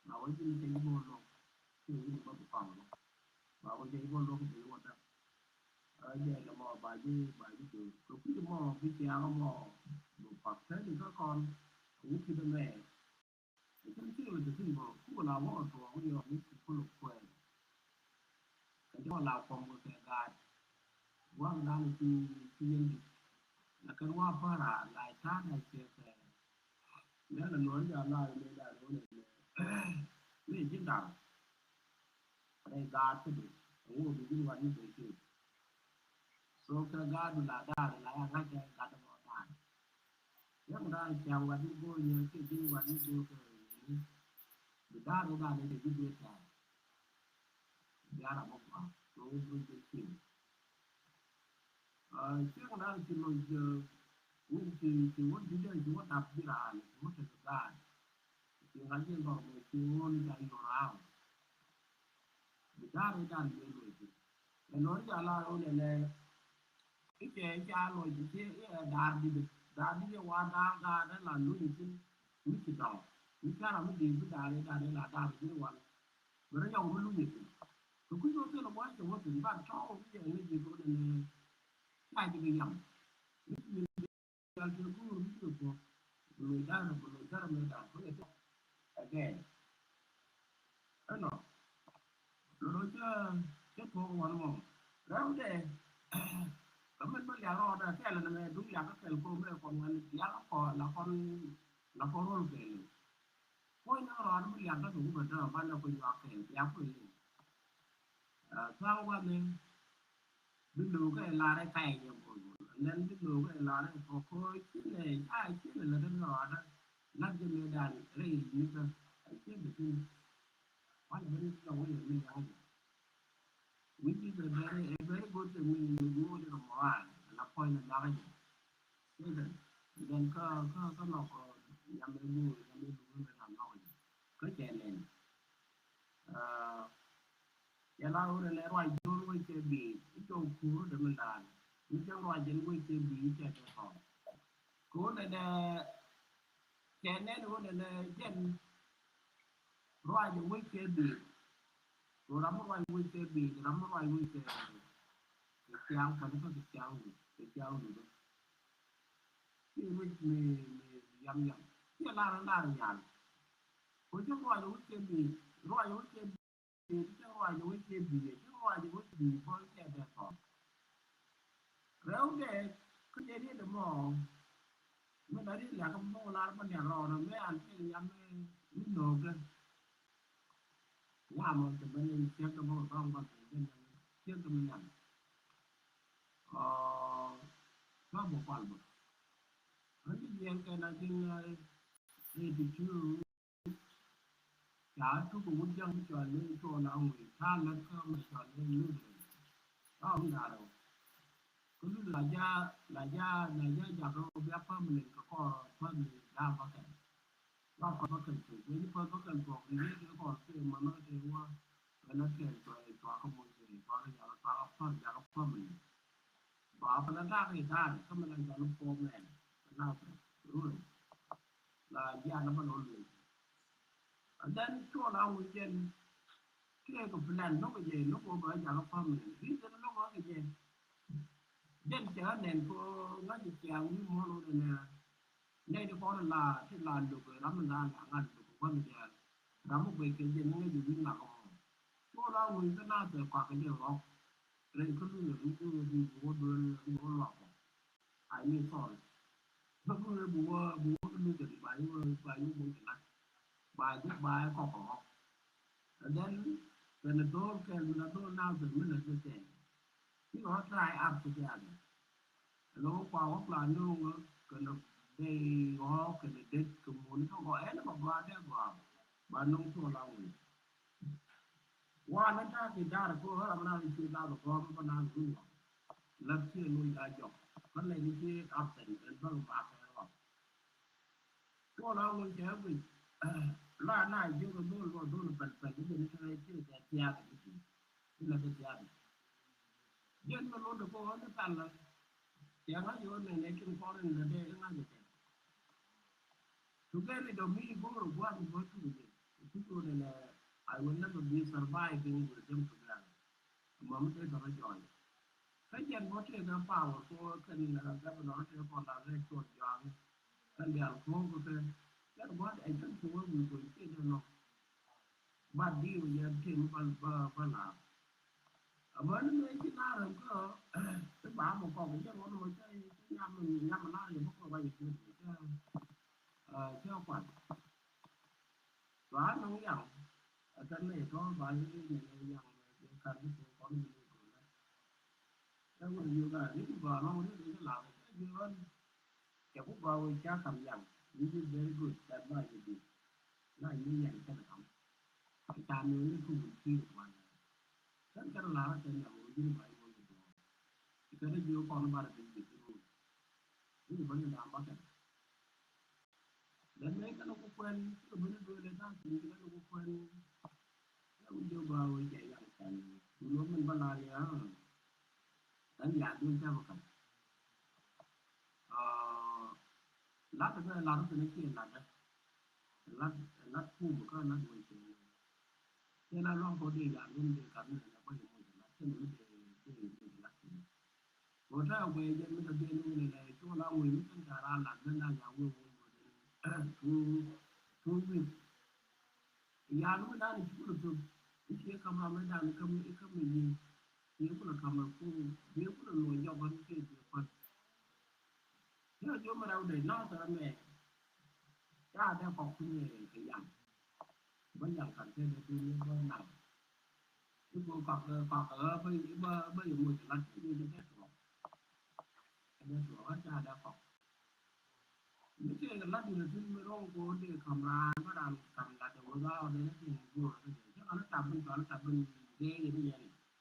Ba wä ji̱n kɛ ji̱ bä lo̱k. Kɛ ji̱n bä bi kɔn lo̱k. Ba wä ji̱ bä lo̱k ji̱ wä däk. A jɛ lɛ mɔ ba ji̱ ba ji̱ do̱o̱r. Kɛ kui̱ mɔ bi ciaŋ mɔ. Bi kɔk tɛni kä kɔn. Wä ki dämɛ. Kɛ ji̱n kiɛ lɛ ji̱n bä. Ku la wä kɛ tuɔɔk yɔ mi ku ku lo̱k kuɛɛn. Kɛ jɔl la kɔm kɛ gaat. Gua̱a̱th dan ci ci yɛn dit. Lakin wa para la ta̱a̱ na cɛ kɛ. Mɛ la nuɔ̱ɔ̱n jɔal la mɛ dan wä nɛ mɛ. Mɛ ji̱n da̱ŋ. Rɛy gaat kä dit. Ŋu bi ji̱n wat ni bɛ ci. So kɛ gaat du la da̱a̱n la ya ŋa̱c kɛ gat mɔ da̱a̱n. Yɛn da̱a̱n cam wat ni go̱o̱r yɛ kɛ ji̱n wat ni go̱o̱r kɛ yɛ ni. Bi da̱a̱n ni da̱a̱n ni dee ji̱ duet da̱a̱n. Biara mɔ gɔaa kɛ wä duet ji̱ cim. Cieŋ da̱a̱n ci loc wun ci ci wä duet ci wä dap ji̱ raan ci wä tek da̱a̱n. Ci ŋa̱c ji̱ lɔr mɔ ci wä ni da̱a̱n yɔr raan. Bi da̱a̱n ni da̱a̱n ni loc ji̱. Ɛ lɔr jɛ a la rɔ nɛ nɛ. I̱ cɛ i̱ ca lɔc i̱ cɛ i̱ ɛ da̱a̱r di̱t i̱ da̱a̱r di̱t i̱ wa da̱a̱r da̱a̱r dee la loc i̱ cin. Mi ci dɔ̱ŋ mi ca ram mi di̱i̱t bi da̱a̱r i̱ da̱a̱r i̱ la da̱a̱r i̱ cin wan. Bi rɔ yɔw mi luc i̱ cin. Kɛ kui̱ cɛ wä thil ɛ muac cɛ wä thil ban tɔ̱ i̱ cɛ ŋi̱c i̱ kɛ wä nɛ nɛ. Ca ji̱ bi yam. Mi ci Jal ti guur mi ci puɔ̱k bi loc da̱rä bi loc da̱rä mëë da̱ŋ mi kɛ ti. Again. Ɛnɔ. Lo̱r cä cä puɔ̱k wan mɔ. Rɛwdɛ. Kä min bä liak rɔɔdɛ kɛl ɛn mɛ duŋ liak kä kɛl ko̱o̱m rɛ kɔn ŋuɛn liak kɔ la kɔn la kɔn rol kɛl. Puɔ̱ny ni rɔɔdɛ mi liak kä kɛ wupɛ dämɛ banɛ ku nyuak kɛl liak ku liŋ. Tha̱a̱ŋ gua̱thni bi lo̱o̱k kɛ lar ɛ ka̱c jɛ bol bol. And then bi lo̱o̱k kɛ lar ɛ kɔ ko̱ ci lɛ a ci lɛ lɛ kɛ rɔɔdɛ. La̱t jɛ mëë dan rɛy yi̱kä a ci lɛ thin. Wanɛ ben jɔk wä yɛ mi liaŋ jɛ. which is a very, a very good thing. Min mi guur jɛ kɛ moral la pɔi ni mak jɛ. Listen, then kä kä kä nɔk yam mi guur yam mi guur mi la mak jɛ. Kä cɛ nɛn. Yɛ la wurɛ nɛ ruac duɔl wec kɛ bi̱i̱ i̱ cɔw kuur dɛ mi laal. Mi cɛ ruac jɛn wec kɛ bi̱i̱ i̱ cɛ kɛ thɔɔk. Kɛ wunɛ nɛ kɛ nɛn wunɛ nɛ jɛn ruac wec kɛ bi̱i̱. Kɛ ram mi ruac wec kɛ bi̱i̱, ram mi ruac wec kɛ kɛ ciaŋ kɔn kä kɛ ciaŋ wec kɛ ciaŋ wec. Ci wec mi mi yam yam ci lar lar nyal. Kɛ ci ruac wec kɛ bi̱i̱, ruac wec kɛ bi̱i̱, ci ruac wec kɛ bi̱i̱, ci ruac wec kɛ bi̱i̱ bä cɛ bɛ thɔɔk. Rɛw dɛ kä jɛ riet ɛmɔ. Mi la riet lɛ kä mɔ lar bä nɛ rɔɔdɛ mɛ an kɛ yam mi no̱o̱kɛ. Ŋa mɔ cɛ bä ni ciek kɛ mɔ dɔŋ bä kɛ jɛ ciek kɛ mi yam. Ɔ, kä bä kual bä. Kä ni jiɛn kɛ na jiŋ ɛ ti cu. Ca tuk wut jaŋ cɔal ni cɔal a ŋuc ca lät kä mɛ cɔal ni luther. Kä mi da̱rɛ wä kä luther la ja la ja la ja jakä wä bia permanent kä kɔr permanent da̱a̱ bäkɛl. Ba kɔr bäkɛl tuk wen kɔr bäkɛl tuɔk ri ni kɛ kɔr kɛ mɛ mɛ kɛ wä. Kɛ lät kɛ cɔal cɔal kä muc kɛ cɔal jakä cɔal kä per jakä permanent. Ba pɛ la da̱a̱ kɛ da̱a̱ kä mɛ la cɔal ni four man. Kɛ la kɛ run. La jian na bä lɔ luny. And then cuɔ la wi̱i̱ jɛn kiɛ kɛ plan lo̱k kɛ jɛ lo̱k kɛ bä jakä family. Reason lo̱k kɛ jɛ. Jɛn cɛ nɛn kɛ ŋa̱c kɛ ciaŋ wi̱i̱ muɔ̱n wä nɛ. Nɛy ti kɔn la ti la lo̱k ram mi la la ŋa̱c lo̱k wä mi jɛ. Ram mi guɛc kɛ jɛ ni ŋa̱c wi̱i̱ ŋa̱c kɛ mɔ. Cuɔ la wi̱i̱ kä na bɛ kɔak kɛ jɛ ɣɔk. Rɛy kä luny ɛ wi̱i̱ wi̱i̱ wä duel wä luak kɔ. I mean, sorry. Bä bi wee bi wä bi wä bi luth kɛ di ba yi wä ba yi wä bi lat. Ba yi ba yi kɔk kɔk. And then kɛn a dol kɛn mi na dol now the minute the thing. Ti wä try up to the other. Lo kwa wä plan no wä kɛn a day wä kɛn a date kɛ mun ka wä ɛn ba ba de ba. Ba no to la wä. Wa na ta ki dar ko hara na ki dar ko ba na ruwa. La ki lo ya jok. Ba le ni ki absent and ba ba ka wa. Ko la wo ke bi. La na jo ko do lo do pel pel ni ni ka ti ka ti ya ki. Ni la ka ti ya. Jen ma lo ko ni tal la. Ya ma yo ne ne kin ko ne de nga je. To get rid of me, go to one, go to me. People in, uh, I will never be surviving with them together. Mom, they don't join. Can you what is the power for can, uh, governor to call a red to join? Can they are go with them? Then what I can do will go to them. But deal with your team, but, but, but now. Amäni mëë ci lar ɛn kä ti ba mɔ kɔk jɛ ɣɔn mɔ cä nyam nyam lar yɛ bä kɔk ba yɛ ti cä cä kuan. Ba nɔŋ yaŋ a kɛ nɛ tɔ ba yɛ nɛ nɛ yaŋ yɛ kan ti kɔn bi ni kɔn la. Ɛ wä yɛ ka ri ba nɔŋ ri ri la kɛ jɛ ɣɔn. Cɛ ku gɔaa wee ca kam yaŋ, which is very good, that ba yɛ di. Na yɛ yɛn kɛn kam. Ca mi wee ku wee ci wan. Kɛn kɛn la kɛn yaŋ wee yini ba yɛ wee yɛ dɔɔ. Kɛn jiö kɔn ba rɛ bi bi ru. Ni ba ni da ba kɛn. Lɛ mɛ kɛn ku kuɛn, kɛ bini duel lɛ ta sin kɛn ku kuɛn. Kɛ ku jiö gɔaa wee cɛ yaŋ kɛn. Dulo min ba la ya. Kɛn ya duel cɛ ba kɛn. Lat bɛ lat kɛn kiɛ lat dɛ. Lat lat kum kä lat wee cɛ. Cɛ la luaŋ kɔ dee ya duel dee kat ni la ba yɛ mɔ cɛ lat kɛn mi dee dee mɔ cɛ lat kɛn. Kɔ ta wee jɛ mi ta dee ni wee lɛ cu la wee mi kɛn ta ra lat bɛ na ya wee wee wee. Cu cu wee. Yan mi dan ci kulɛ thop i̱ cie kam ram mi dan i̱ kam i̱ kam i̱ cie kulɛ kam i̱ ku bi kulɛ luɔ jɔk ɣän cie cie kuan. Cie jiö mi rɛw dee na thɛrɛ mɛ. Ca dee kɔk kunyɛ kɛ yam. Bä yam kan te dee dee ni bä nam. I̱ ku kɔk kɔk bä bä bä yɛ moc lat i̱ dee dee tuɔk. Dee tuɔk ɣän ca dee kɔk. Mi tëëkɛ lat yɛn a thil mi ro̱ŋ ko̱o̱r dee ka̱m raan bä raan ka̱m lat ɛ wä dhaw dee ni tin go̱o̱r kä jɛ cä kɛ ni tap bin cɔal ni tap bin dee yɛn ni yɛn i̱.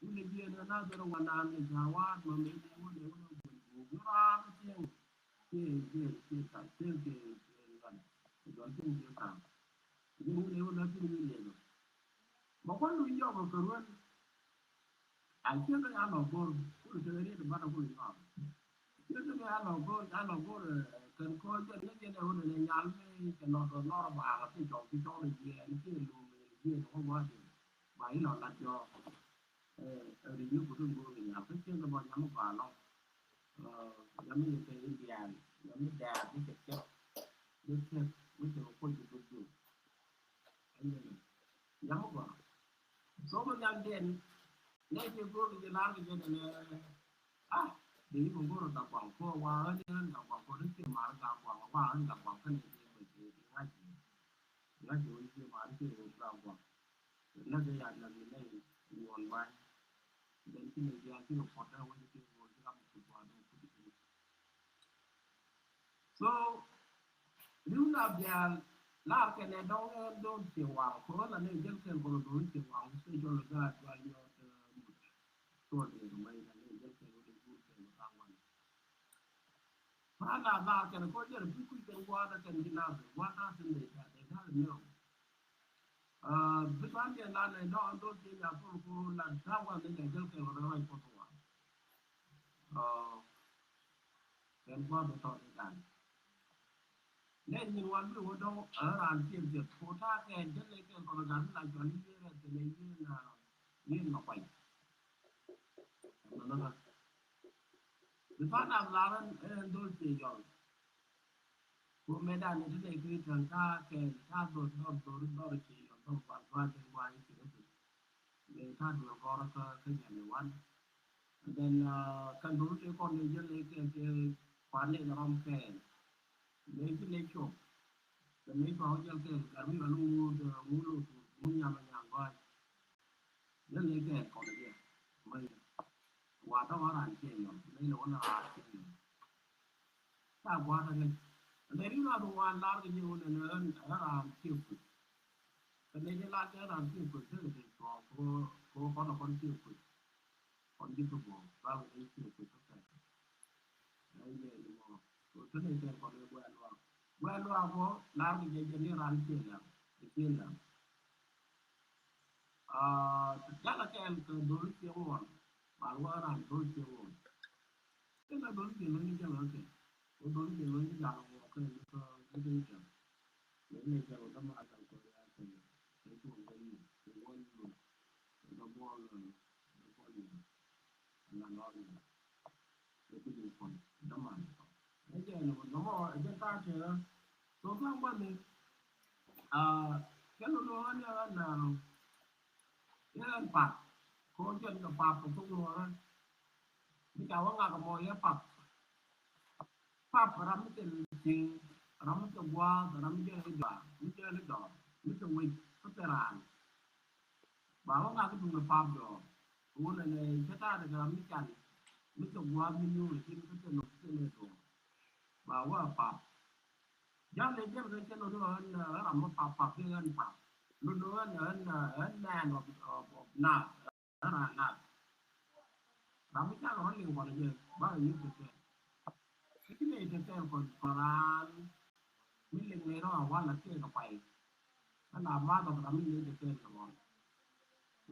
Wun ɛ jiɛn ɛ na dhɛr ɛ wanan kɛ jawaat ma mɛ ni wun ɛ wun ɛ wun ɛ wun ɛ raan ɛ tiɛŋ. Tiɛŋ tiɛŋ tiɛŋ ka tiɛŋ tiɛŋ tiɛŋ ran. Ɛ jɔl tiɛŋ tiɛŋ ka. Ɛ jiɛn wun ɛ wun ɛ tiɛŋ wun ɛ jɔl. Ma kuan wun jɔk ɛ kɛ ruɛn. A ciek kɛ ya lɔ go̱r kul kɛ riet bat a kul nyuak. Ciek kɛ ya lɔ go̱r, ya lɔ go̱r, eh, kɛn kɔ jɛn ŋäc jɛn ɛ wun ɛ nyal mi kɛ lɔ dɔ lɔr ba a ti cɔk ti cɔk ni jiɛn ti lum ni jiɛn kɔ gua di. Ba i lɔ lat jɔ. Eh, ri ni kudun go̱r ni nyal kɛ ciek kɛ bɔ nyam ba lɔ. Eh, nyam mi kɛ in dial, nyam mi dial ni kɛ ciek. Ni ciek mi kɛ kɔ ji duk duk. Nyam ba. So mi nhiam diɛn nɛ ci go̱o̱r kɛ ji̱ la̱r kɛ jɛ kɛnɛ. Ah, dee yi mi go̱o̱r Gakwaŋ ko wa ɣän in ɣän Gakwaŋ ko ni ci mar Gakwaŋ wa ɣän Gakwaŋ kɛnɛ ci mɛ ci ci ŋa̱c ci ŋa̱c ci wä ci mar ci wä Gakwaŋ. Nɛ kɛ ya nɛ mi nɛ yuɔn ba̱ny. Then ci nɛ diaal ci kɛ puɔt dee wä ci go̱o̱r ci ram ci gɔaa dee wä ci. So riw na bial lar kɛnɛ dɔŋ ɛn dɔŋ cie waŋ ko la ne jɛl kɛn kɔnɔ dɔŋ cie waŋ special ga dual yɔ de mut. So de ma ina ne jɛl kɛn wale gur kɛn kaŋ wan. Fa na lar kɛnɛ ko jɛl bi kuc kɛn wa da kɛn di na bi wa ta sin de ta de ta ne. Bi ban jɛ la nɛ dɔ̱ŋ an dho̱l thiec a thol ko la da̱ŋ wan ni jɛ jɛl kɛl kɛ rɛw rac puɔth wa. Kɛn gua̱a̱th bä tɔt i̱ dan nɛ nyin wan bi wä dɔ̱ŋ ɛ raan thiek thiek ko ta̱a̱ kɛn jɛl ni kɛl kɔn ɛ dan mi la cual i̱ yieen rɛth kɛn ɛ yieen yieen ma kuany. Ɛmɛ nä kä bi ban an lar ɛn dho̱l thiec yɔl. Ko mɛ dan ni ti nɛ ki tɛn ka kɛ ka dor dor dor dor ci yɔn dor ba ba de wa yi ci rɛ. Mɛ ka dor gɔr ka ka nyɛ ni wan. And then kan dor te kɔn ni jɛ le kɛ kɛ pa ne na ram kɛ. Mɛ ki ne cho. Kɛ mɛ ba jɛ kɛ gar mi ba lu de mu lu mu nyama nyama ba. Lɛ lɛ kɛ kɔn jɛ. Mɛ wa ta wa ran ci yɔn. Mɛ ne wa na ran ci yɔn. Ca gua̱a̱th ɛ ŋäc. Ɛ lɛ ri ŋa̱th ŋuan lar kɛ ji̱ wun ɛn ɣän ɛ raan ciek kui̱. Kɛ nɛy ti lar kɛ raan ciek kui̱ tekɛ ti tuɔɔk ko ko kɔn ɛ kɔn ciek kui̱. Kɔn ji̱ ti guɔ̱ɔ̱k ba kɛ nɛy ciek kui̱ kä kɛ. Ɛ yɛ ni mɔ ko te nɛy tɛn kɔn ɛ guɛɛl luaak. Guɛɛl luaak ko lar kɛ jɛ jɛ ni raan ciek lɛm. Ɛ ciek lɛm. Jalɛ kɛɛl kɛ dholi ciek ŋuan. Bal wä raan dholi ciek ŋuan. Kɛn a dholi ciek ŋuan ni jalɛ kɛɛl. Kɛ dholi ciek ŋuan ni jalɛ ŋuan kɛɛl ni kɛ ni kɛ ni kɛ. Ni ni kɛ ni kɛ ma kɛ kɛ ya kɛ ni kɛ cuɔn kɛ ni kɛ ŋuan ni kɛ kɛ buɔl kɛ buɔl ni kɛ la lɔr ni. Ɛ bi ni kɔn däman. Ɛ jɛ ni mɔ ɛ jɛ ta̱a̱ tëë. So ka̱n gua̱n ni kɛn ni luɔ̱ɔ̱n ni ɣän na yɛ ɣän pap. Ko jɛn kɛ pap kɛ thok luɔ̱ɔ̱n. Mi ca wä ŋak mɔ yɛ pap. Pap ram mi cɛ li̱ti̱ ram mi cɛ gua̱a̱th ram mi cɛ li̱dɔa mi cɛ li̱dɔa mi cɛ wec kä cɛ raan. Ba wä ŋak duŋ ni pap jɔɔk. Wun ɛn ɛ cä ta̱a̱ dɛ kɛ ram mi can mi cɛ gua̱a̱th mi nyuur i̱ cin kä cɛ lok cɛ lɛ duɔ̱ɔ̱r. Ba wä pap. Ja̱l ɛ jɛn kɛ cɛ lok ni ɣän ram mi pap pap kɛ ɣän pap. Lok ni ɣän ɣän ɣän nɛɛn ɔ ɔ naath ɣän ran naath. Ram mi can ɣän liŋ kɔn jɛ ba kɛ yuk kɛ kɛ. I̱ ci lɛ kɛ kɛ kɔn kɔn raan. Mi liŋ ni rɔ a wal a kiɛ kɛ pay. Kä la math ɔ ram mi lɛ kɛ kɛ kɛ ɣɔn. Kɛ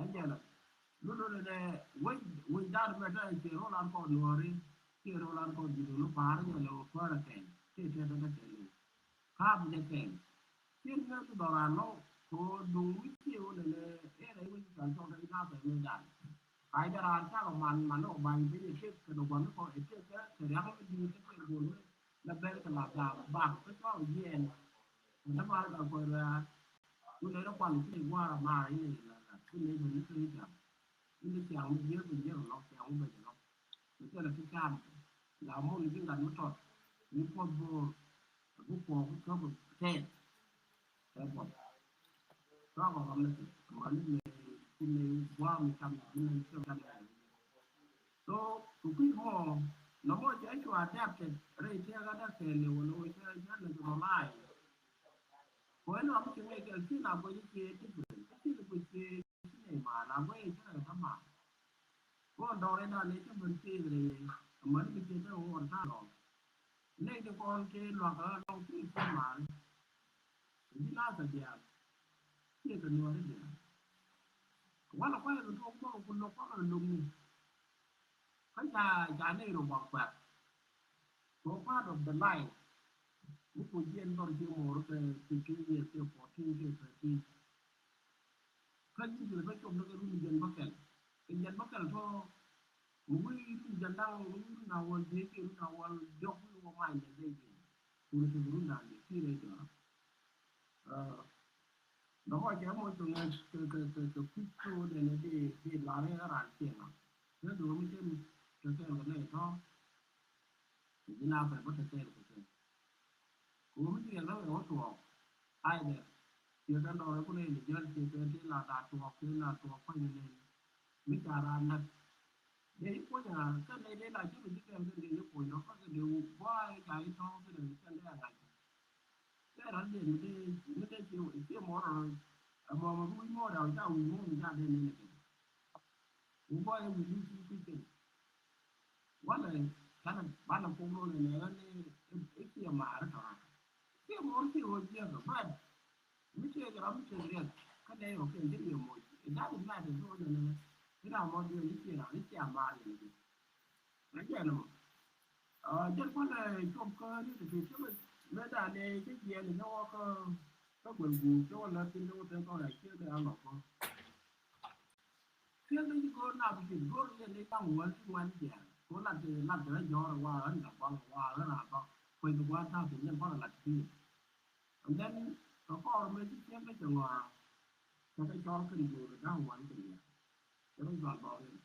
Ɛ jɛn ɛ lulu ni dɛ wec wec da̱a̱n mɛ tɛ cie rol an kɔn nuɔri cie rol an kɔn ji̱ dulu pa̱a̱r jɛ lɛ wä kuäär ɛ kɛn cie tɛ tɛ tɛ kɛn ni ka̱a̱p jɛ kɛn. Cien ŋäth dhɔran nɔ ko duŋ wi̱c cie wä lɛ lɛ ɛ rɛy wec kɛn cɔk tɛ i̱ nath ɛ mɛ dan. Ay jɛ raan cakɔ man man ni ɔ bany piny ɛ tek kɛ dɔ̱ gua̱n ni kɔ ɛ tek kɛ kɛ ria̱ŋ mi di̱i̱t kä tek go̱o̱l mi la bɛl kɛ la gaak bak kä cua ɔ jiɛɛn. Kɛ ni mal kɛ kuɛ rɛ̈ɛ̈r. Ku lɛ rɛ kual ci gua̱a̱r a maar in la la ku lɛ bɛ ni kɛ ri̱t jam. In dee ciaŋ mi jiäk bi jiäk lɔk ciaŋ mi bɛ jɛ lɔk. Kɛ kɛ la ki kaam la mul ji̱ ŋa̱t mi tɔt mi puɔth bo̱o̱r. Bi kuɔɔk kä bi tɛɛth. Tɛɛth bɔth. Tɔɔk ɔ ram ni ti mani mɛ ti mɛ guam mi cam ti mɛ cam cam. So ku kui̱ mɔ nɔmɔ cɛ cua adapted rɛy tɛɛk adapted ni wala wä cɛ cɛ ni kɛ mɔ laay. Kɔ ɛn ram mi ci ŋɛc kɛ ki na guɛc i̱ cie different kä ci ni guic cie ci nɛy ma la guɛc i̱ cɛ rɛy kä ma. Kɔn dɔɔr in dan ni cä ben thiek rɛy amäni mi cie te ɣɔn ta̱a̱ lɔŋ. Nɛy ti kɔn ti luakä lɔŋ ti ti mal. Ji̱ la̱thä diaal. Ciɛ kɛ nuɔ̱ɔ̱ri diaal. Walɛ kuayɛ kɛ tuɔɔk bä kɛ ku lo̱k kuakɛ lo̱k ni. Kä ca ca nɛy rɔ bak kuɛk. Kɛ part of the life. Mi ku jiɛn dhɔr jiɛ mo̱o̱r kɛ fifteen years kɛ fourteen kɛ thirteen. Kä ji̱ kɛ bä cop ni kɛ run jiɛn bä kɛl. Kɛ jiɛn bä kɛl tɔ. Mi wi̱i̱ run jiɛn da̱ŋ wi̱i̱ run a wäl jiɛ jiɛ run a wäl diɔk wi̱i̱ wä mac ni dee jiɛ. Kun kɛ run da̱ŋ jiɛ kiɛ rɛy jɔra. Dɔ̱ŋ ɔ cɛ moc kɛ ŋäc kɛ kɛ kɛ kɛ kui̱c kɛ ɣöö dɛn ɛ di di lar ɛ ran ciɛ ŋa̱. Kä duɔ̱ɔ̱m mi cɛ mi tekɛn kɛ nɛy tɔ̱. Kɛ ji̱ na pɛl bä tekɛn kɛ kɛ. Kɛ ɣöö mi ci riɛk rɔ̱ ɛ wä tuɔɔk. Ai dɛ ciɛ kɛn dɔɔr ɛ kun ɛ ni jäl ciɛ kɛn ti la da̱a̱ tuɔɔk ti la tuɔɔk kuany ni nɛn. Mi ca raan näk. Dee i̱ puɔ̱ny a kä nɛy dee la ji̱ mi ji̱ kɛn kɛ dee i̱ puɔ̱ny dɔ̱ŋ kä kɛ dee wuk buay ca i̱ tɔ̱ɔ̱k kɛ dee kɛn dee a ŋa̱c. Kɛ ran diɛn mi dee mi dee cie cie mɔɔr rɔ. Ɛ mɔɔr mɔ bi wi̱c mɔɔr daw ca wi̱c mɔɔr mi ca dee nɛn kɛ. Wuk buay wi̱c wi̱c wi̱c kɛn. Walɛ kanɛ banɛ kok lo̱l ɛnɛ ɣän i̱ i̱ kiɛ maari tɔ̱ ran. Kiɛ mɔr kiɛ ɣöö jiɛk ɛ bad mi tëëk ram mi tëëk riɛk kä nɛy ɣɔ̱kiɛn ti riɛk moc. It doesn't matter ɣöö nɛnɛ i̱ ram mɔ duël i̱ kiɛ ram i̱ kiɛ maari ɛn jiɛk. Ɛ jɛn ɛmɔ. Jɛn kualɛ cuɔp kä ni ti ti ti mi dan ni ci jiɛɛn ni wä kä kä guɛl guur ci wä lät thin ci wä thin kɔn ɛ ciek ni an lɔ kä. Kiɛ ni ci go̱o̱r nap ci go̱o̱r ni ni kaŋ wäl ti ŋuan jiɛɛr. Ko lat ti lat ti rɛ jɔɔr wa ɣän ka gɔl wa ɣän a gɔl. Kuec ti gua̱a̱r ta̱a̱ ti ni kɔn a lat ti. And then kɛ kɔɔr mëë ci ciek ni cɛ ŋɔaa. Kɛ kɛ cɔl kɛn go̱o̱r da̱ŋ wan kɛn yɛ. Kɛ rɔ jual bɔɔr in.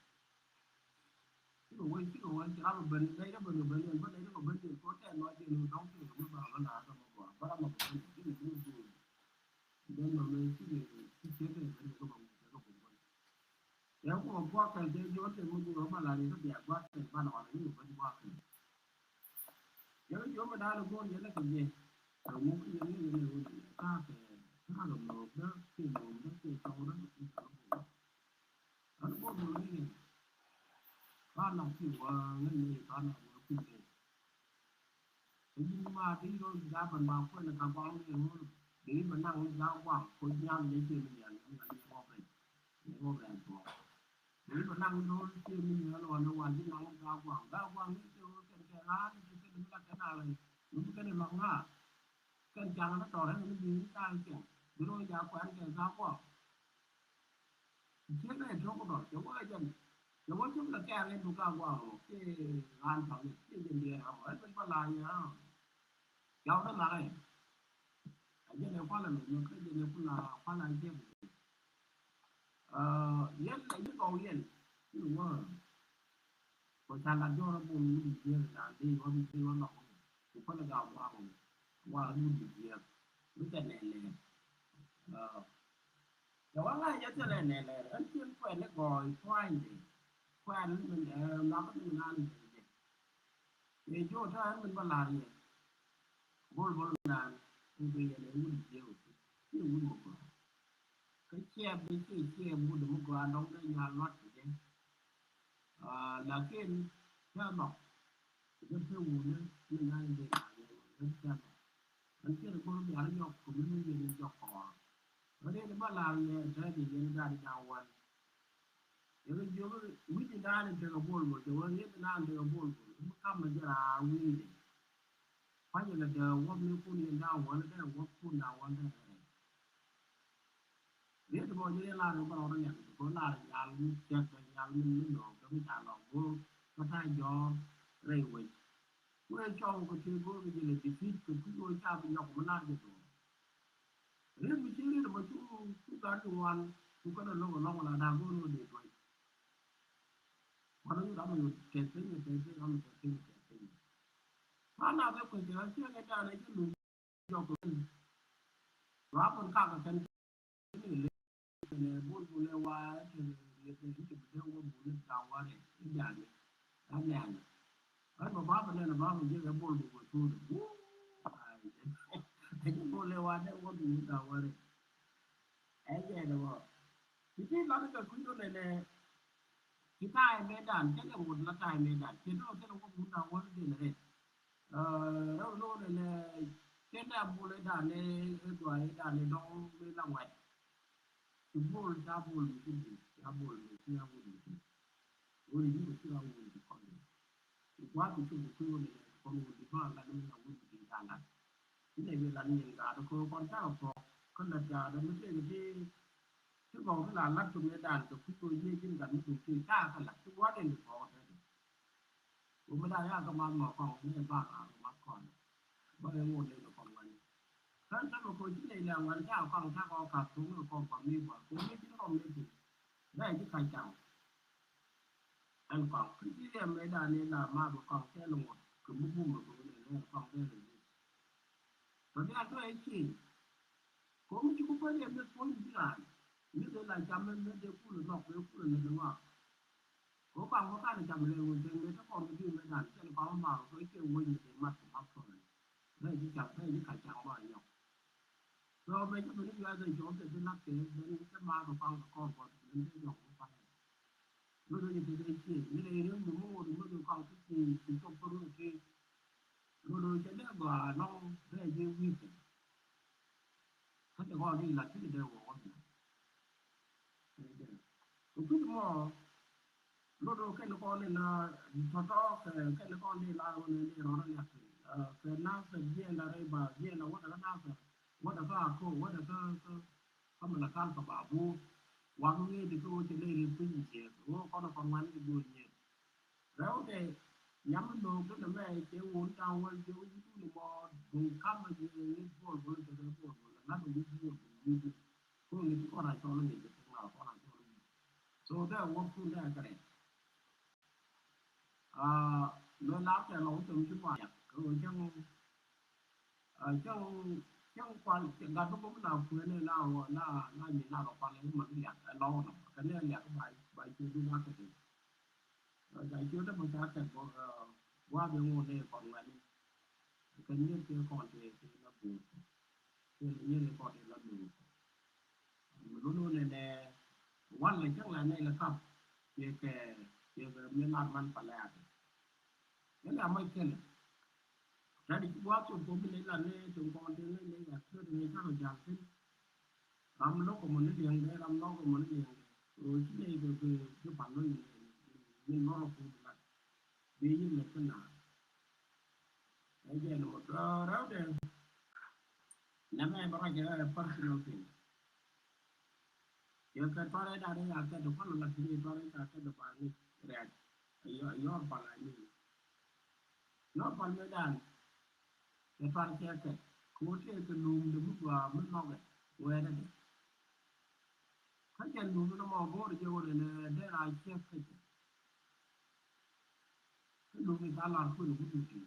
Cikɛ wec cikɛ wec ci ram ben nɛy rɛ ben ben in bä nɛy rɛ kɔ ben in ko tɛn lɔc in dɔŋ ti kɛ mi ba ɣän a kɛ mɔ gɔaa bä ram a ben in in in in. Then mama ci kɛ ci kɛ kɛ kɛ kɛ kɛ kɛ kɛ kɛ. Yɛ ku gua̱a̱k kɛ jɛ jɔn tɛ muk ni wä ma la ni kɛ bia gua̱a̱k kɛ ban wan ni wä gua̱a̱k kɛ. Yɛ kɛ jɔn ma da̱a̱n go̱o̱r yɛ lɛ kɛ jɛ. Kɛ muk kɛ yɛ ni yɛ ni wä ni ka kɛ ka kɛ muk dä kɛ muk dä kɛ tɔw dä kɛ tɔw dä. An go̱o̱r muk ni yɛ. Ka na ki wä ni ni ka na wä ki ni. Ɛ ji̱n ma di rɔ jaban ba kuɛn ka gɔŋ ni rɔ di ba naŋ ni ja gɔŋ ko jiam ni ti ni yan ni yan ni rɔ ben ni rɔ ben bɔ di ba naŋ ni rɔ ti ni yan wa ni wa ji̱ naŋ ni ja gɔŋ ja gɔŋ ni ti rɔ kɛn kɛ ŋa ni ti kɛn ni la kɛn a lɛ ni bi kɛn ni lɔk ŋa kɛn jaŋ ni tɔrɛ ni bi ni ta kɛn bi rɔ ja kuɛn kɛ ja gɔŋ. Ciek ni tɔk dɔl cɛ wä jɛn cɛ wä cuk lɛ kɛɛl in duka guaŋ ci ran paŋ ci jɛn diɛ ram ɛn min bä la yɛ ram. Yaw ni la rɛ. A jɛn ɛ kualɛ mɛ nyɛ kä jɛn ɛ kula kualɛ a jɛn. Yɛn lɛ yi gɔw yɛn ci wä. Ko ca la jɔrɔ bun wudi jiɛk na di wä mi di wä lɔk. Ku pälɛ ga wa wa wudi jiɛk. Mi kɛ nɛ lɛ. Cɛ wa ŋa̱c jɛ thilɛ nɛ lɛ ɛn cien kuɛn ni gɔɔy pua̱nydi. Kuɛn min ɛ mak min an jɛ. Cɛ jɔɔ ta ɛn min ba lar yɛ. Bol bol nan in bi yɛn ɛ wudi jiɛk. Ci wudi mɔ gɔɔy. Kä ciɛɛp bi ci ciɛɛp wut mi gɔaa dɔ̱ŋ dee nyual luat kɛ jɛ. Lakin cä lɔk kɛ jɛ pek wut ni mi nan dee na yɛ wut ni cä lɔk. Ɛn ciɛɛp go̱r bia ri yɔk kɛ mi ni yɛn jɔk kɔɔr. Kä dee ni bä la̱r yɛ tɛɛni yɛn gat i̱ da̱ŋ wän. Yɛ kɛ jiök wi̱c i̱ da̱a̱n in tekɛ bol bol jɛ wä riet i̱ da̱a̱n tekɛ bol bol mi ka̱m mi jɛ raa wi̱i̱. Kua̱c ilɛ dee wäp ni kun yɛn da̱a̱n wän dee wäp kun da̱a̱n wän dee rɛy. Riet bä ji̱ riet lar in bä rɔɔdä nyan kɛ kɔ lar nyal mi cɛk kɛ nyal mi mi nɔɔk kɛ mi ca lɔk go̱o̱r kä ta̱a̱ jɔɔr rɛy wec. Ku rɛy cɔw kɛ tëë go̱o̱r kɛ ji̱ lɛ defeat kɛ kui̱ ɣöö ca bi nyɔk mi lar jɛ duɔ̱ɔ̱r. Riet mi ci riet bä cu cu gat kɛ ŋuan cu kɛn a lo̱k a lɔŋ la da̱a̱ go̱o̱r ɣöö dee duɔ̱c. Kuan ɣöö ram mi tɛth piny kɛ tɛth piny ram mi tɛth piny kɛ tɛth piny. Kuan a bɛ kuec kɛ ɣän ciɛ kɛ da̱a̱n a ci luny. Jɔk kɛ kɛn. Luaak kɔn kak kɛ kɛn kɛn kɛ lek kɛn bol bol ɛ wa kɛn yɛ kɛn kɛ bi dee wä bol ɛ ta wa rɛ ɛ jani. Ɛ nɛn. Ɛ bɛ ba bɛ nɛn ba bɛ jɛ kɛ bol bol bol tuun. Wuu. Ai. Ɛ jɛ bol ɛ wa dee wä bol ɛ ta wa rɛ. Ɛ jɛ dee wä. Ti ti la kɛ kui̱ kɛ nɛn ɛ. Ci ta̱a̱ mëëdan, cä lɛ ŋot la ta̱a̱ mëëdan. Ci dɔ̱ŋ thilɛ wä bunda wä dhil rɛt. Rɛw lo̱o̱n ɛnɛ cä lɛ bul ëëdan ëë gɔaa ëëdan ëë dɔ̱ŋ mëë la ŋuɛt. Ci bul ca bul mi ci bul ca bul mi ci a wul mi ci. Wul mi ci a wul mi ci kɔn mi. Ci gua̱a̱th mi ci wul mi ci kɔn mi ci kɔn wul mi ba la ni mi la wul mi ci ca la. Inɛ bi lan nyin gaat kɔ kɔn cakɛ pɔk kä lät gaat mi tëëk ti ti gɔw ti la lat tum ni dan kɛ kui̱ kɔ yiëë ji̱n gat mi tum ti ta̱a̱ kä lat ti gua̱n in ti pɔk tɛt. Wä mi da̱a̱ ya̱a̱ kä math mɔ kɔŋ ni ba ŋa̱a̱k math kɔn. Bä in ŋot ni kɔŋ wani. Kän tämɛ kɔ ci nɛy lɛ ŋuan cakɛ kɔŋ cakɔ ka̱p tum ni kɔŋ kɔŋ ni gua̱n kɔ mi ji̱n kɔŋ ni ti. Bɛ ji̱ ka̱c caŋ. Ɛn kɔaŋ kä ji̱ riɛm mëëdan ni la math kɔaŋ kɛn ŋot kɛ mi bum mi bum ni lɛn kɔaŋ dee rɛ ji̱. Tɔ diaal tɔ ɛ cieŋ. Kɛ mi ci ku päl yɛ meth puɔ̱ny ji̱ raan. Meth ɛ la cam meth meth dee kulɛ nhɔk dee kulɛ lät ni ŋɔak. Kɛ kɔaŋ bä kan cam lɛ ɣöö cɛn mëë te kɔn kɛ ji̱ mëëdan cɛn kɔaŋ math kɛ ciɛ wec ni dee mat kɛ math kɔn. Bɛ ji̱ cam bɛ ji̱ kac cam bä nyɔk. Tɔ mɛ ci ben i̱ yuath in cɔɔk kɛ bi nak kɛ ben kɛ math kɛ kɔaŋ kɛ kɔn kɔn ben kɛ jɔk kɛ kɔaŋ. Lodo jɛ tekɛ ciëŋ mi lɛ riek mi mi ŋot mi kɛ kɔaŋ ti ci ci cɔk kɛ run ti. Lodo cɛ dee gɔaa nɔŋ dee ji̱ wi̱i̱ kɛ. Kä cɛ kɔn ti la ti dee wä wä mi. Kɛ kui̱c mɔ lodo kɛn kɔn ni la tɔtɔ kɛ kɛn kɔn ti la wä ni ni rɔn a liak kɛ na kɛ jiɛn la rɛy ba jiɛn la wä dɛ kä na kɛ wä dɛ kä a ko wä dɛ kä kä kä mi la kal kɛ ba buur. Wak ŋi̱i̱c ti kä wä cɛ ley ri piny jiɛk wä kɔn kɔn wan ti go̱o̱r nyiet. Rɛw tɛ nyam mi lo̱o̱k ti nɛ mɛ cɛ wun ta̱a̱ wäl jiɛk wä ji̱ dun mɔ duŋ kam a jiɛk ŋi̱i̱c bol bol tɛ kɛ bol bol la lat wä ji̱ bol bol ji̱ dun. Ko ŋi̱i̱c ti kɔn a cɔl ŋi̱i̱c ti kɔn a cɔl ŋi̱i̱c. So dɛ wä kun dɛ kɛ rɛc. Aa, lɔ la tɛ lɔ wä tɛ mi ci kɔn a yak kɛ wä cɛŋ. Cäŋ, cäŋ kual gat bi gom na kuëëni na ɣɔɔ na na nyi na kɛ kual i̱ ma bi liak ɛ lɔw nɔ kɛ ni liak ba ba ciö du na kɛ di. Ba ciö dä ma ca kɛ bɔ bua bi ŋu ni kɔn ŋuɛni. Kɛ ni ti kɔn ti ti na bu ti ni ni kɔn ti na bu. Lulu ni nɛ wal ni cäŋ la ni la kap. Yɛ kɛ yɛ kɛ mi lar man pa lɛ ati. Ni la ma kɛn. Tadi ci gua̱a̱th cop kɔ bi ley la ni tin kɔn tin ni ley la kɛ tin ni cakɔ ja̱l thin. Ram lo̱k kɔ mɔ ni liɛŋdɛ ram nɔk kɔ mɔ ni liɛŋdɛ. Ro ci ley kɛ bi bi pal lo̱c ni ni nɔrɔ kɔ bi lat. Bi yin lɛ kin na. Ɛ jɛ ni mɔ rɛwdɛ. Nɛ mɛ bä rɔ jɛ personal thing. Yɛ kɛ tɔrɛ da dee ya kɛ dee kɔn la kini tɔrɛ da kɛ dee ba ni rɛk. Yɔ yɔ pala ni. Nɔ pal mi dan. Kɛ tɔrɛ kɛ kɛ ko te kɛ lum de mi gua mi nɔgɛ wɛrɛ de. Kä jɛ lum ni mɔ bor jɛ wɛrɛ ne de ra kɛ kɛ. Kä lum ni ka lar kuɛn wut ni ti.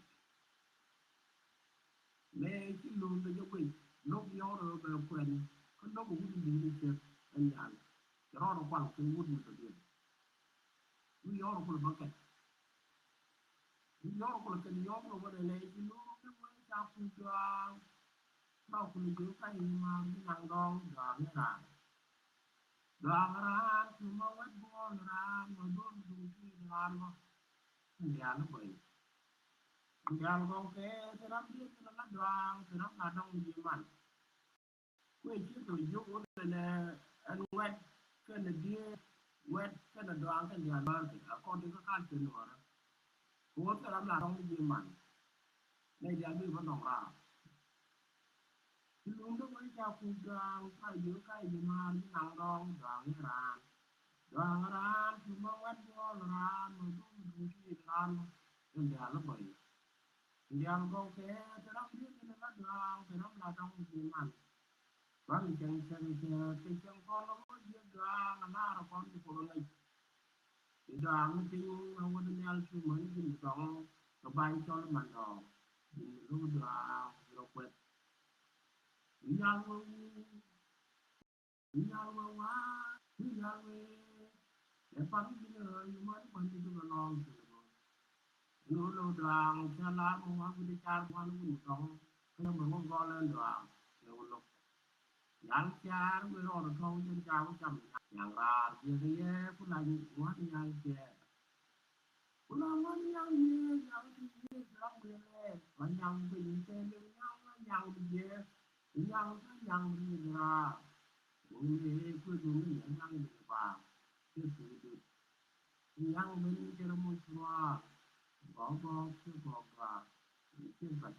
Mëë ci lo̱o̱ŋdɛ jɛ guic lo̱k yɔ̱ɔ̱r ɛ bɛ kuɛn kä lo̱k wut in di̱i̱t in ciek ɛ nhial. Cɛ rɔɔdɛ kual kɛ wut mi dɔ̱diɛn. Wut yɔ̱ɔ̱r kulɛ bä kɛt. Wut yɔ̱ɔ̱r kulɛ kɛt yɔ̱ɔ̱r kulɛ bä dɛ lɛ ci lo̱o̱ŋ dɛ wee ca kuc duaar. Ca kulɛ ji̱ kac in maar mi naŋ dɔ̱ɔ̱ŋ duaar ni raan. Duaar raan cu ma wɛt buɔɔl raan ma duɔl duŋ ti raan bä. Diaal bä. Diaal gɔw kɛ ti ram diet ti la duaar ti ram la dɔŋ ji̱ man. Kuɛ ci kɛ jiök wä kɛnɛ ɛn wɛt kɛnɛ diet wɛt kɛnɛ duaar kɛn diaal bä kɛ a kɔn ti kä kal kɛ nuɔrä. Kɛ wä ti ram la dɔŋ ji̱ man. Nɛ diaal bi bä dɔŋ raar. Ti luŋdä wä ca kuk duaar ka yio̱ ka yio̱ maar ji̱ naŋ dɔŋ duaar ni raan. Duaŋ raan cu ma wɛt buɔl raan ma dum duŋ ti raan. Ɛn diaal bä yio̱. Diaal gɔw kɛ ti ram diet ti la duaŋ ti ram la dɔŋ ji̱ man. Bal cɛŋ cɛŋ cɛ ti cɛŋ kɔn wä ji̱ duaŋ lar kɔn ti kɔn ŋäc. Ti duaŋ piny a wä di nhial cu män ji̱ dɔŋ kɛ bay cɔl man dɔŋ. Ji̱ lu duaŋ ji̱ rɔ kuɛth. Nhial wä wä. Inyal wä wa̱a̱ inyal wee. Ɛ pam ji̱n rɔ iman kuan ti duk alɔŋ ti duk. Lo lo duaŋ cɛ lar mɔ wa gudi car kuan wun dɔŋ. Kɛ mɛ mɔ gɔl ɛn duaŋ cɛ wä lok. Nyal car wee rɔ rɔ tɔŋ jɛn ca wä cam. Nyaŋ raar jiɛ kɛ yɛ ku la ŋuan nyal cɛ. Ku la ŋuan nyal yee nyal ti yee jɔak wee rɛɛk la nyal piny kɛ lɛ nyal la nyal yee. Nyaŋ kä nyaŋ ri̱i̱t raar. Wuni kui̱ duni nyaŋ nyaŋ ni baar. Ti kui̱ dut. Nyaŋ ben kɛ rɛ muc ruaar. Gɔk gɔk ti gɔk raar. Ti ben.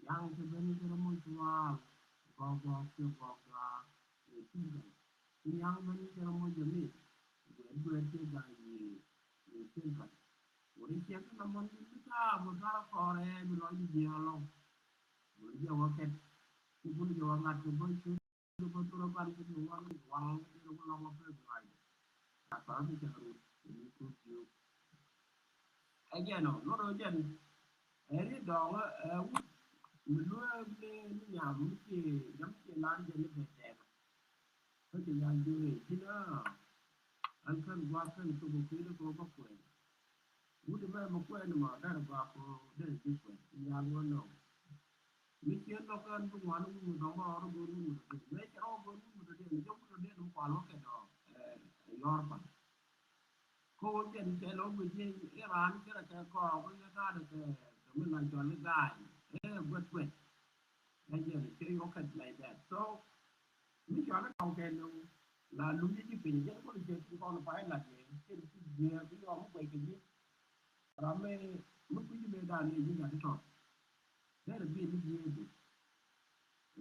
Nyaŋ ti ben kɛ rɛ muc ruaar. Gɔk gɔk ti gɔk raar. Ti ben. Nyaŋ ben kɛ rɛ muc jɛ mi. Guɛt guɛt ti ga̱a̱c yiëë. Ti ben. Wuni ciɛ kɛ na mɔn ti mi taap wä taap kɔrɛ mi lɔc jiɛ alɔŋ. Bul jɛ wä kɛt. Ti bul jɛ wä ŋa̱t kɛ bä cu kɛ bä thurä ban kɛ ni waŋ ni waŋ kɛ ni wä lɔŋ wä pek wa̱i̱. Ka tɔ̱ mi cɛ rut kɛ ni kut jiök. Ɛ jɛn ɔ lorɛ jɛn. Ɛ ri dɔɔŋä ɛ wut mi luee ni ni nyam mi ci nyam ci lar jɛ ni bɛ tɛk. Kä ci nyal jiök ɛ ji̱n a. An kän gua̱a̱th kän cop ɛ kui̱n kɛ wä bä kuɛn. Wut mɛ mɛ kuɛn mɔ derɛ gɔaa kɛ derɛ ji̱ kuɛn i̱ nyal wä nɔ. Mi ciën lɔ kɛn bi ŋuan wut mi dɔ̱ŋ bä ɣɔr go̱o̱r wut mi dɔ̱diɛn mɛ cɛ rɔ go̱o̱r wut mi dɔ̱diɛn mi jɛ wut dɔ̱diɛn mi kual wä kɛ dɔ̱ ɛ yɔr pan. Ko wä jɛn kɛ lɔ guic i̱ raan cɛ rɛ kɛ kɔɔk i̱ ta̱a̱dɛ kɛ kɛ mi la cɔl i̱ gaany ɛ guɛt guɛt. Ɛ jɛn cɛ yɔkɛ like that so. Mi cɔal i̱ tɔŋ kɛɛliw la lum ji̱ ji̱ piny jɛn kɔn ji̱ piny kɔn pay lat yɛ cɛn ji̱ ji̱ ji̱ yɔm guɛc kɛ ji̱. Ram mi mi kui̱c mi dan ni ji̱ gat i̱ tɔt. Derɛ bi mi ji̱ i̱ bi.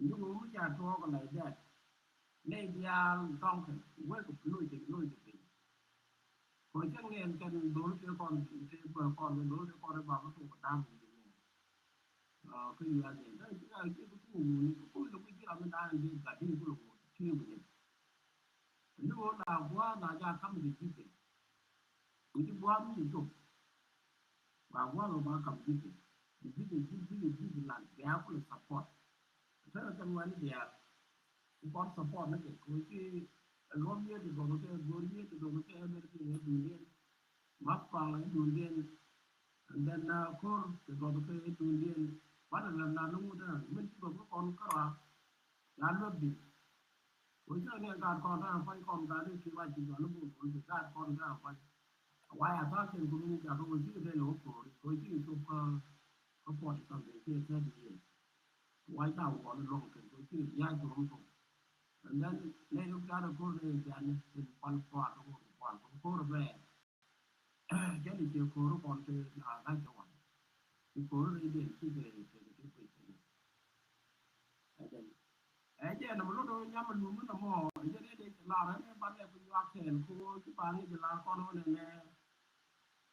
Ni ɣöö mi ca tuɔɔk like that. nɛy diaal tɔŋ kɛ wek kɛ loc kɛ loc kɛ piny. Kɔ cäŋ ni ɛn kɛn dhol kɛ kɔn kɛ bä kɔn kɛ dhol kɛ kɔn rɛ ba bä tok kɛ dam kɛ jɛ nɛ. Kä yu a jɛ dä ji̱ a ji̱ kɛ tuk wuni kɛ kul lɛ wi̱c ji̱ ram mi daan ji̱ gat ji̱ kul wuni ti̱ wuni. Ni wä la gua̱a̱ na ja kam ji̱ ji̱ kɛ wi̱c ji̱ gua̱a̱ mi ji̱ tok. Ba gua̱a̱ ba kam ji̱ kɛ ji̱ kɛ ji̱ ji̱ kɛ ji̱ kɛ lan bia kul support. Tɛn kɛn wani bia. Ku kɔn support ni kɛ kɛ ci luɔm yet ti gɔm kɛ go̱r yet ti gɔm kɛ mɛr ti yet duŋdiɛn. Map kɔaŋ yet duŋdiɛn. And then na ko̱r ti gɔm kɛ yet duŋdiɛn. Banɛ lɛ na luŋ wut ɛn min ti gɔm kɛ kɔn kärɔa. Ya luɔp di. Ku ci ni gat kɔn ran pa̱ny kɔn gat ni ki wa ci gɔl ni bul bul ci gat kɔn ran pa̱ny. Wa ya tha̱a̱ŋ kɛn ku luŋ ca kɛ wä ci kɛ dee lɛ wä ko̱r ku ci kɛ cop kä kä puɔt kɔn kɛ ci kɛ thɛt yet. Wai daw kɔn luɔŋ kɛn kɛ ci ria̱a̱c kɛ rom kɔn. And then nɛy ruk gat ko̱r ni ria̱a̱c ni tin kual kual kɛ ko̱r kual kɛ ko̱r bɛ. Jɛn i̱ ciɛ ko̱r kɔn kɛ la gat kɛ wan. Ci ko̱r ni ria̱a̱c ci kɛ kɛ kɛ kɛ kɛ kɛ. And then ɛ jɛ nɔmɔ lot ɣöö nyam mi lum mi nɔmɔ ɛ jɛ dee dee lar ɛn ɛ ban lɛ ku nyuak kɛɛl ku ɣöö ci ba ŋic lar kɔn ɣöö nɛnɛ.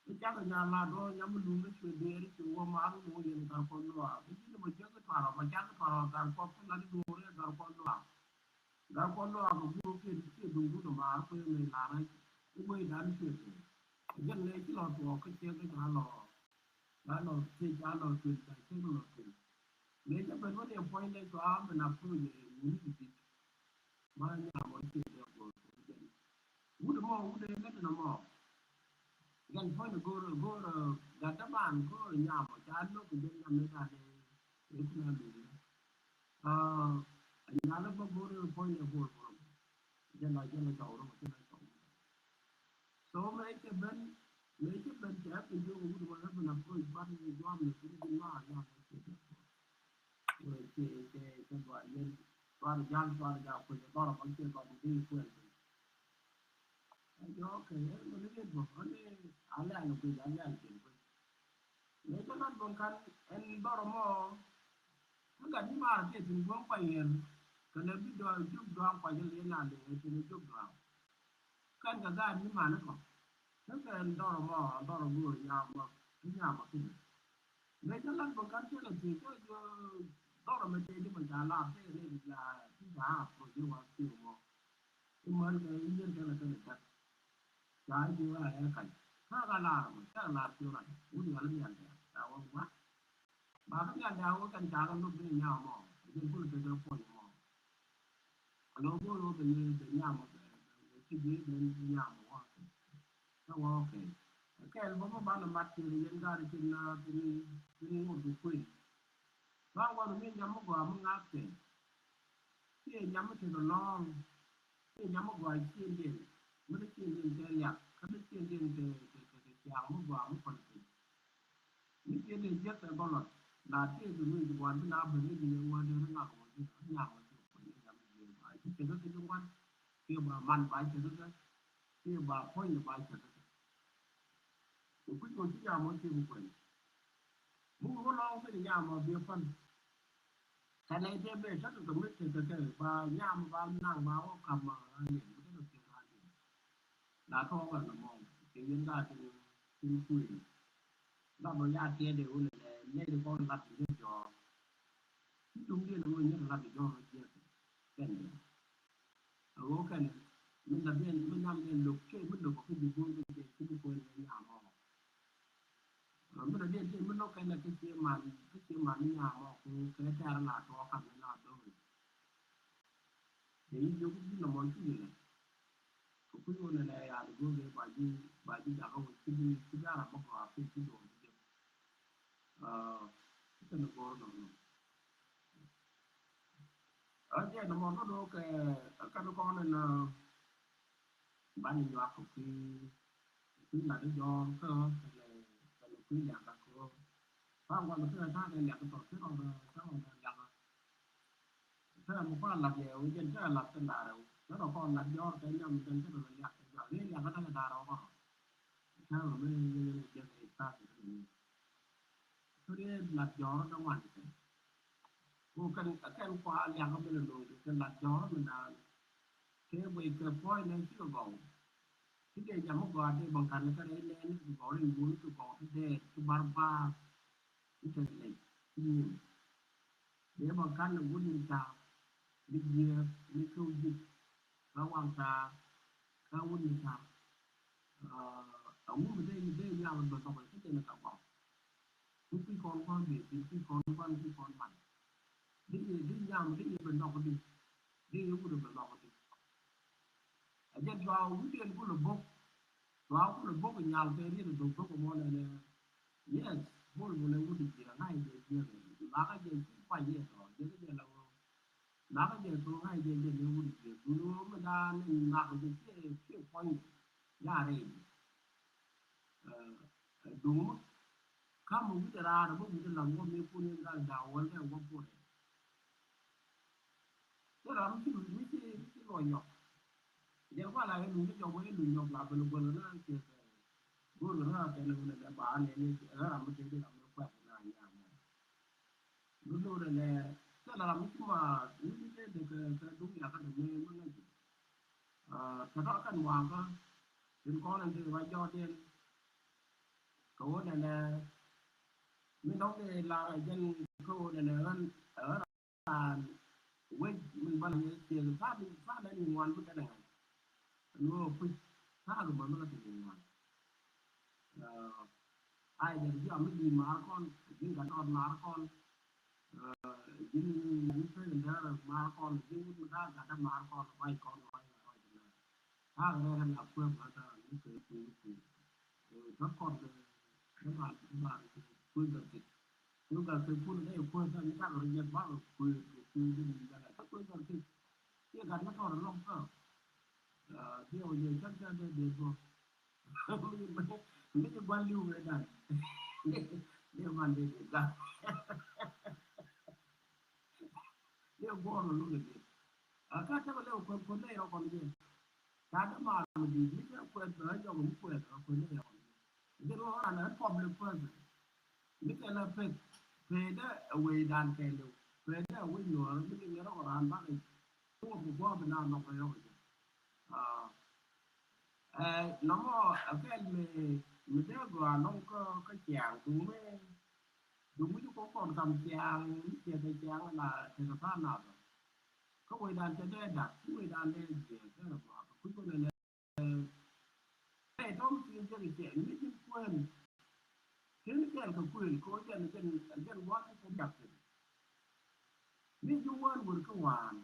Mi cakɛ nya lar duɔ̱ɔ̱r nyam mi lum mi cuɛ dee ri ci wä maar mi wä yɛn gar kɔn luaak mi ji̱n mɔ jiäk ki tuarɔ mɔ cak ki tuarɔ gar kɔn kä lat duɔ̱ɔ̱r ɛ gar kɔn luaak. Gar kɔn luaak kɛ guur kiɛ kiɛ duŋ duŋ maar kuɛ mi lar ɛ ci guey dan cuɛ dee. Ɛ jɛn lɛ ci lɔ tuɔɔk kä ciɛ kä ca lɔ. Ba lɔ thiec ba lɔ tui̱n ba cieŋ lɔ tui̱n. Mëë cä ben wä ni puɔ̱ny dee cua ben a puɔ̱ny dee wuni ti dit. Ma nyam wä cie dee go̱o̱r go̱o̱r jɛn. Wut mɔ wut dee ŋäth nɔmɔ. Jɛn puɔ̱ny dee go̱o̱r go̱o̱r gat däman go̱o̱r nyam wä ca lok jɛn nyam ni dan dee. Dee kun a luk ni. A nyal bä go̱o̱r puɔ̱ny dee go̱o̱r go̱o̱r. Jɛn la jɛn la cɔw rɔ jɛn la cɔw. So mëë cɛ ben, mëë cɛ ben cɛ kɛ jiök wut wä ben approach ban ni guam ni kuri di ma ya ma cɛ jɛ. Wɛ cɛ cɛ cɛ gua yɛn tuan jal tuan jal kuɛ jɛ dɔrɔ ma cɛ gua di di kuɛ. Ɛ jɔ kɛ yɛn mɛ ni yɛn bɔ ani alɛ ani kuɛ jɛ alɛ ani kuɛ. Mëë cä lat bä ŋa̱n ɛn dhɔr ɛmɔ. Kä gat ni maar tëë thi̱n guäŋ kuany yɛn kɛ lɛ bi dɔɔk jop dɔɔk kuany yɛn liŋ a liŋ ɛ thi̱n jop dɔɔk. Kɛn kɛ gaat ni man ni kɔ kä kɛ ɛn dhɔr ɛmɔ dhɔr ɛ go̱o̱r nyam ɔ ti nyam ɔ thi̱n. Mëë cä lat bä ŋa̱n cä lɛ thi̱n cä jɔ dhɔr ɛmɛ tëë ni bä ca lar tëë ni bä ca ti ca a pro ji̱ wa thi̱n ɛmɔ. I̱ män kɛ i̱ yieen kɛn kɛn i̱ tɛk. Ca i̱ ji̱ wee a ɛ kac kä kɛ la̱r mɔ cɛ la̱r pi̱w rac wut yɔl i̱ mial dɛ̈ɛ̈ ca wee wä. Ba kä mial dɛ̈ɛ̈ wee kɛn ca kɛ lop bi ni nyam mɔ a jɛn kul kɛ kɛ puɔ̱ny mɔ. A lo̱ go̱o̱r wee kɛ yee kɛ nyam mɔ bɛ bɛ wee ci ji̱ ben nyam mɔ wä kɛ. Kä wä kɛ kɛɛl bä mɔ banɛ mat kiɛ kɛ yɛn gaat i̱ tin tin ŋot kɛ kuël. Ba wan mi nyam mi gɔaa mi ŋa̱th kɛ. Kiɛ nyam mi tekɛ lɔ̱ɔ̱ŋ. Kiɛ nyam mi gɔaa ciëŋdiɛn. Mi ni ciëŋdiɛn kɛ liak kä ni ciëŋdiɛn kɛ kɛ kɛ kɛ ciaŋ mi gɔaa mi kuan piny. Mi ciëŋdiɛn jiäk kɛ gɔlɔt la tëëk kɛ mi ti gua̱n bi na ben ni ji̱ ni wä ni ri ŋak wä ji̱ ni nyam wä ji̱ kuan ni nyam ji̱ ba ji̱ tekɛ kɛ ji̱ ŋuan. Kiɛ ba man ba tekɛ kɛ kiɛ ba puɔ̱ny ni ba tekɛ kɛ. Kɛ kui̱ kɛ ci nyam wä kiɛ bi kuan. Mi wä lɔŋ kɛ ni nyam wä biɛ pan. Kɛ nɛy tëë ben cä kɛ kɛ mi tekɛ kɛ ba nyam ba naŋ ba wä ka̱m a liɛm mi tekɛ kɛ a liɛm. La tɔɔk ɛn ɛmɔ kɛ yɛn gaat tin tin kuëë. Lat bä ya tiɛɛt dee wun ɛnɛ nɛy ti kɔn lat ti jɔɔk. Ci duŋdiɛn ɛmɔ nyɛ lat ti jɔɔk rɔ jiɛk kɛn jɔɔk. A ɣöö kɛn mi lat diɛn mi nam diɛn lo̱k cɛ mi lo̱k kɛ ji̱ buɔ̱n kɛ jɛ ci mi kuëë ni nyam ɔ. Ɛ mi dɔ̱diɛn ti mi lo̱k kɛn ɛ kä cie man kä cie man ni nyam ɔ ku kɛ tɛ̈r la tuɔɔk kam ni la do̱ri. Dee yi jiök ji̱ nɔmɔ cu yi lɛ. Kɛ kui̱ wä nɛnɛ ya di go̱o̱k ba ji̱ ba ji̱ jakä wä ci bi ci bi a ram bä gɔaa kä ci do̱r ji̱ jek. Ɛ ci kɛn go̱o̱r nɔmɔ. Ɛ jɛ nɔmɔ do̱do̱ kɛ ɛ kɛn kɔn ɛn. Banɛ nyuak kɛ kui̱ kui̱ lat i̱ jɔ̱ɔ̱r kä kɛnɛ kɛnɛ kui̱ liak kä kɛ ɣöö. Ba ŋuan kɛ ta̱a̱ kɛ liak kɛ tɔ̱ kɛ rɔɔdɛ kɛ rɔɔdɛ liak. Kɛ mɛ kɔn lat yɛ wee jɛn kɛ lat kɛ da̱rɛ wee kɛ rɔ kɔn lat jɔ̱ɔ̱r kɛ nyam kɛn kɛ rɔ liak kɛ jɔ̱ɔ̱r liak kɛ da̱rɛ wee kɔn. Kɛ mɛ mɛ yɛ yɛ jɛn kɛ ta̱a̱ kɛ kɛ rɔ liak. Kɛ rɔ lat jɔ̱ɔ̱r kɛ ŋuan kɛ. Ku kɛn kɛn kua liak mi lɛ lo̱o̱ŋ kɛ lat jɔ̱ɔ̱r mi naan. Dee guɛc kɛ puɔ̱ny nɛ cikɛ gɔw. Ci dee jam mi gɔaa dee bä ŋa̱n kä rɛy nɛɛni kɛ gɔw rin guur kɛ gɔw ti dee ti bar baar. Ti te lec ti nyin. Dee bä ŋa̱n ni wut ni ta̱a̱, ni jiääk, ni kä wut ji̱, kä waŋ ta̱a̱, kä wut ni ta̱a̱. Ɛ ŋu mi dee dee nyam bä nhɔk kä jɛn kä gɔw. Ti kui̱ kɔn gua̱n dee ti kui̱ kɔn gua̱n kui̱ kɔn man. Di yɛ di nyam di yɛ bɛ nhɔk di. Di yɛ wut bɛ nhɔk di. A jɛ dua wut yɛn kulɛ bok. Dua kulɛ bok nyal kɛ riet dok bok mɔ nɛ nɛ. Yes, bol mɔ nɛ wut jiɛ ŋa̱c jɛ jiɛ. Lakä jɛ ci kuac yɛ tɔ jɛ jɛ la wä. Lakä jɛ tɔ ŋa̱c jɛ jɛ nɛ wut jiɛ. Dun wä mi daan nak jɛ ciɛ ciɛ kuany. Ya rɛy. Ɛ, ɛ, duŋ mi ka̱m mi wi̱cdɛ raar mi wi̱cdɛ la̱ŋ wä mi kun in gal da̱a̱ wäl kɛ wä kun in. Cä ram mi ci luc mi ci mi ci luɔc nyɔk. Jɛn kuan la kɛ luc mi jɔk wä i̱ luc nyɔk la ben guäl kɛ na ciɛ kɛ. Go̱o̱r kɛ na kɛ ni wun in ɛ ba ni ni ɛ ram mi tëë di ram mi kuɛth na nyaam mɔ. Mi lo̱o̱dɛ nɛ thilɛ ram mi ci ma wi̱ni dee dee kɛ kɛ duŋ yakä dee mëë mi ŋäc. Aa, tɔ̱tɔ̱ kɛn waŋkä tin kɔn in dee ba jɔɔdiɛn. Kɛ ɣöö nɛnɛ mi nɔŋ dee lar ɛ jɛn kɛ ɣöö nɛnɛ ɣän ɣän raan wec min bä la yɛ thiek tha̱a̱ŋ tha̱a̱ŋ nɛn in ŋuan bi kɛn ɛ ŋa̱c. Ɛn ɣöö kuc tha̱a̱ŋ bä mi la thiek in ŋuan. Aa, ay jɛ ji̱ ram mi di̱i̱t maar kɔn, ji̱n gat tɔɔt maar kɔn. Aa, ji̱n mi pek in däär maar kɔn, ji̱n mi da̱a̱ gat däär maar kɔn, ruac kɔn, ruac, ruac, ruac. Tha̱a̱ŋ rɛɛ kɛ la kueem gat däär mi kɛ kueem, kueem. Aa, tɔt kɔn kɛ, kɛ mal, kɛ mal, kɛ kueem gat kɛ. Kueem gat kɛ kun kɛ kueem gat mi tak rɔ jɛ bak kueem, kueem kɛ ni gat, kɛ kueem gat kɛ. Kɛ gat mi tɔɔt lɔŋ kä. Aa, diɛ wä jɛ cak cak dee dee bɔ. Mi ci gua̱n li̱w kɛ dan. Dee man dee dee dan. Dee guɔ̱ɔ̱r wä luk kɛ dee. A ka tɛmɛ lɛ wä kuɛth kuɛth nɛy rɔ kɔn jɛ. Ca dee maar mi di̱i̱t mi cɛ kuɛth bɛ jɔk mi kuɛth rɔ kuɛth nɛy rɔ kɔn jɛ. Jɛ rɔ ran ɛ public person. Mi kɛ la pek. Pek dee ɛ wecdan kɛɛliw. Pek dee ɛ wec nuɔɔr mi liŋ rɔ kɔ ran bakɛ. Wä bi gua̱a̱p na nhɔk kɛ yɔk jɛ. Aa, ɛ, nɔmɔ ɛ kɛl mi, mi dee gɔaa nɔŋ kä, kä ciaŋ duŋ mi, duŋ mi ci kɔn kɔn kam ciaŋ, mi ciɛ kɛ ciaŋ la tekɛ tha̱a̱ŋ nath. Kä wecdan cɛ dee dak, ci wecdan dee jiɛɛk kɛ rɛ gɔaa kɛ kuc kɔn ɛnɛ. Ɛ, tɔm ci jɛ kɛ ciɛ, mi ci kuɛn. Kɛn kɛl kɛ kuɛn, kɛ wecdan jɛn, jɛn gua̱a̱p ci kɔn jak kɛn. Mi ji̱ wään wër kä wään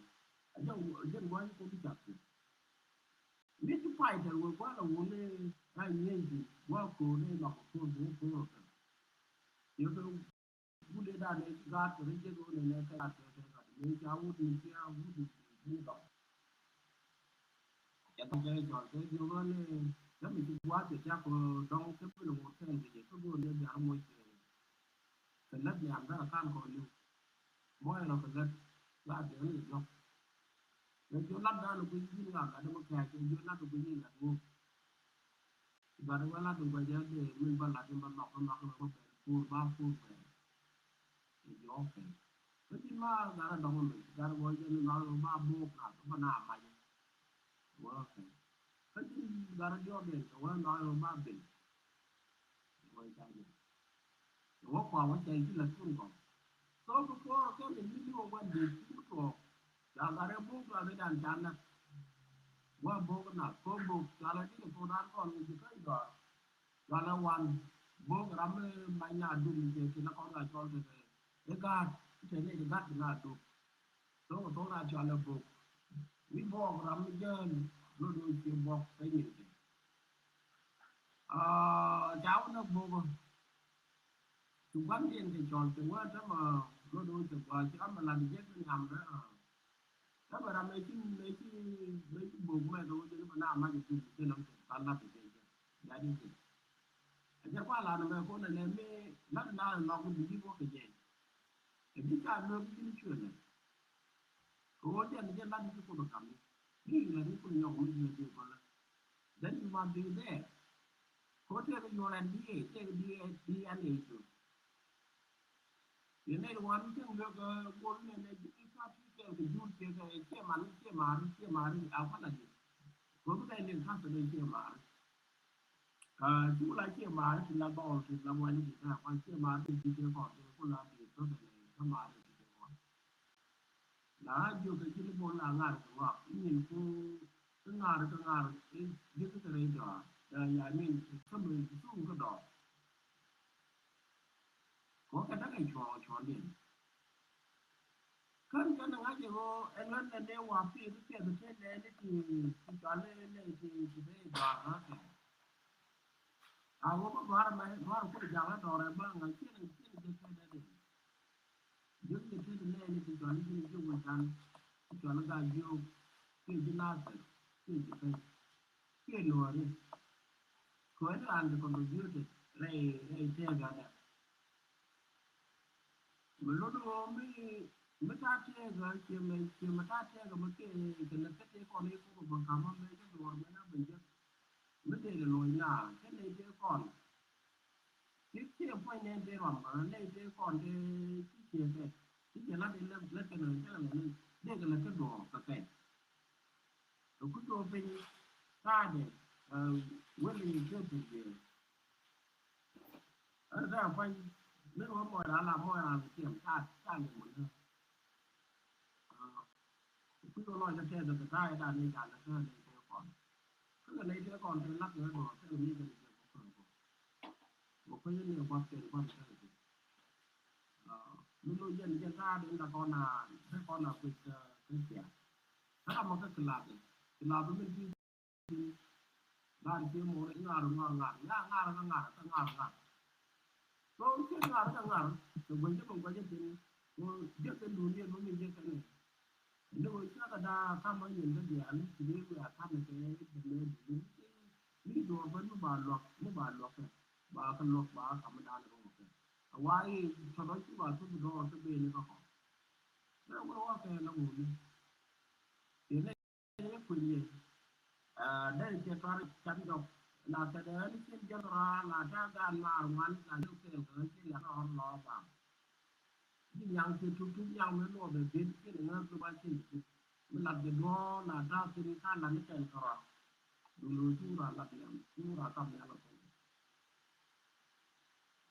a jɛ, a jɛ gua̱ny kɔn bi cak thi̱n. Mi ji̱ pay tɛr wër gua̱n a wun ni a nyieny thi̱n gua̱ ko̱o̱r ni lɔk ko̱o̱r bi wä ko̱o̱r ɔ kɛn. Yɛ kɛ wut dee dan ni gaat kɛ ri jek wä ni nɛ kɛ gat kɛ kɛ gat ni ca wut ni cia wut ni ni dɔk. Cɛ thɔk kɛ cɔl kɛ jiök ɣän ni cä mi ci gua̱a̱th cɛ cak kɛ dɔ̱ŋ cä mi ni ŋot kɛn kɛ jɛ kä go̱o̱r ni biaar moc kɛ. Kɛ lät nhiam bɛ rɔ kan kɔn li̱w. Mɔc rɔ kɛ lät la diɛn ni jɔk. Kɛ jiök lat dan ni guic ji̱n ŋak gat dämä kɛɛc kɛ jiök lat ni guic ji̱n lat ŋok. Gat wä lat ni gua̱c jɛ dee min bä lat in bä nhɔk bä nhɔk in bä bɛl kuur ba kuur bɛl. Kɛ jiök kɛ kä ji̱n ma gat a dɔŋ mi gat wä jɛ ni nhɔk in bä bo̱o̱k lat bä na mac. Wä kɛ kä ji̱n gat a diɔk in kɛ wä nhɔk in bä bil. Wä ca jɛ wä kua wä ca ji̱ la tun kɔ. So bi kuɔɔr kɛn in mi li̱w wä dee ti mi tuɔɔk. Ca gat rɛ buk la bi dan ca nak. Wä buk na ko buk ca la ji̱ ni ko dan kɔn in ji̱ kä jɔar. Ca la wan buk ram mi ma nya dum in jɛ ti la kɔn ka cɔl kɛ kɛ. I̱ gaat i̱ te ni i̱ gaat bi na dum. Thok thok na cɔal ɛ bok. Wi̱c bok ram mi jäl lot wec ci bok kä nyin kɛ. Ca wä näk bok. Ci gua̱n diɛn kɛ cɔl ci wä tämɛ lot wec ci gua̱ ci ram mi lat jek mi niam rɛ. Tämɛ ram ɛ ci ɛ ci ɛ ci bok mɛ kɛ wä jɛ ni bɛ na mac ɛ ci ci lam ci ka lat ɛ jek jɛ. Ya di jɛ. Ɛ jɛ kua lat mɛ ko nɛ nɛ mi lat na lɔk bi ji̱ bok kɛ jɛ. Ɛ ji̱ ca luek ji̱n cuël ɛ. Kɛ ɣöö jɛn jɛ lat ji̱ Kuoth ɛ ka̱m ni. Ni lat ni Kuoth nyɔk mi ji̱ ɛ ji̱ ɛ gɔlä. Then you must be there. Kɛ ɣöö tëëkɛ your N D A, tëëkɛ D N A too. Yɛn nɛy wan ni cäŋ luek ɛ guɔl ni ɛn ɛ ji̱ ti ca ti kɛl kɛ jur. kɛ ciɛ man ciɛ mar ciɛ mar a kuan a di. Kɛ bi kɛ liŋ ka̱n kɛ dee ciɛ mar. Aa, cu la ciɛ mar ti la gɔl ti la wani ti ta kuan ciɛ mar ti ti kɔn ti ku la di tɔ kɛ lɛ ka mar ti ti kɔn. La jiök kɛ ji̱n bol la ŋa̱r kɛ ŋɔak nyin ku kä ŋa̱r kä ŋa̱r ji̱k kä rɛy dɔaar. Ya min kä mi cuŋ kä dɔɔr. Kɔ kɛ dakɛ cuɔ̱ɔ̱ŋ cuɔ̱ɔ̱ŋ diɛn. Kän kän ŋa̱c ɛ ɣöö ɛn ɣän ɛn dee wa̱a̱ pi̱i̱th piɛth kɛ lɛɛli ti ti cɔal lɛ ti ti dee dɔaar ŋa̱kɛ. A ɣöö bä dɔaar mɛ dɔaar kuɔt jakä dɔɔrɛ bä ŋa̱c kiɛn ŋa̱c kiɛn jɛ kɛ dee diɛn. Jiök ni tet nɛɛni ti cɔal i̱ ji̱n ji̱ wec dan ti cɔal i̱ gaa jiök kiɛ ji̱ Nathir kiɛ ji̱ peny kiɛ nuɔ̱ɔ̱ri. Kɛ ɣän raan ti contributed rɛy rɛy tɛɛk adɛ. Mi lot ɣöö mi mi ta̱a̱ tɛɛk ɣä ciɛ mɛ ciɛ mɛ ta̱a̱ tɛɛk ɣä mɛ kiɛ kɛ lɛ kä tɛɛk kɔn i̱ kɔk bä ka̱m mɛ mɛ jɛ duɔ̱ɔ̱r mɛ na bɛ jek. Mi dee lɛ lo̱c na kɛ nɛy tëë kɔn. Ci ciɛ puɔ̱ny nɛn tëë ruam kɛ nɛy tëë kɔn tëë ci ciɛ kɛ. Ci ciɛ lat in lät lät kɛ nɛn cä kɛ lɛ ni dee kɛ lɛ kä duɔ̱ɔ̱r kɛ kɛ. Kɛ ku duɔ̱ɔ̱r piny ta̱a̱dɛ weli kɛ piny jëë. Ɛ tɛ puɔ̱ny ni ruɔ̱m mɔc ran la mɔc ran kɛ ciɛm ta̱a̱ ta̱a̱ lɛ mɔ ni. Kui̱ kɛ lɔc kɛ tɛth kɛ ta̱a̱ i̱ da̱a̱n ni ja̱a̱n kɛ tɛth ni tëë kɔn. Kä kɛ nɛy tëë kɔn tëë la̱t kɛ duɔ̱ɔ̱r tëë ni kɛ ni tëë kɔn. Kɛ kui̱ ni buɔth kɛ ni buɔth kɛ ni tëë. Mi lo̱c jɛn jɛn ta̱a̱ di ni la kɔn a tëë kɔn a kui̱ kɛ kɛ ciaŋ. Kä ram mɔ kä kilath kilath min ti Ŋa̱r cie mor i̱ ŋa̱r ŋa̱r ŋa̱r ŋa̱r ŋa̱r ŋa̱r ŋa̱r ŋa̱r ŋa̱r. So cie ŋa̱r kä ŋa̱r kɛ gua̱c jɛ mɛ gua̱c jɛ thi̱n. So jek kɛ duun yɛn mɛ mi jek kɛ ni. Ni wee cakɛ daa kamä nyin kä diaal ci dee wiaa kamɛ kɛ dɛmɛ duun. Mi duɔɔr bä mi ba luak mi ba luak kɛ ba kɛ luak ba kamä daal kɛ wä kɛ. A wa i̱ tɔ̱tɔ̱ cu ba thuk duɔɔr kä ben ni kä kɔ. Bɛ wä wä kɛ la ŋuni. Yɛ kui̱ yɛ. Dee cɛ tuar can jɔk la kɛ dee ni cin jɛn raa la ta gaan maar ŋuan la jɔk kɛɛl kɛ cin la rɔɔn lɔ ba. Ji̱ nyaŋ cɛ tuk tuk nyaŋ mi luɔth ɛ ben cin ŋäth lu ba cin tuk mi lat jɛ duɔ̱ɔ̱r la ta cin ka la ni kɛɛl kɛ rɔa. Dul ru cu ra lat yam cu ra kam yal a thok.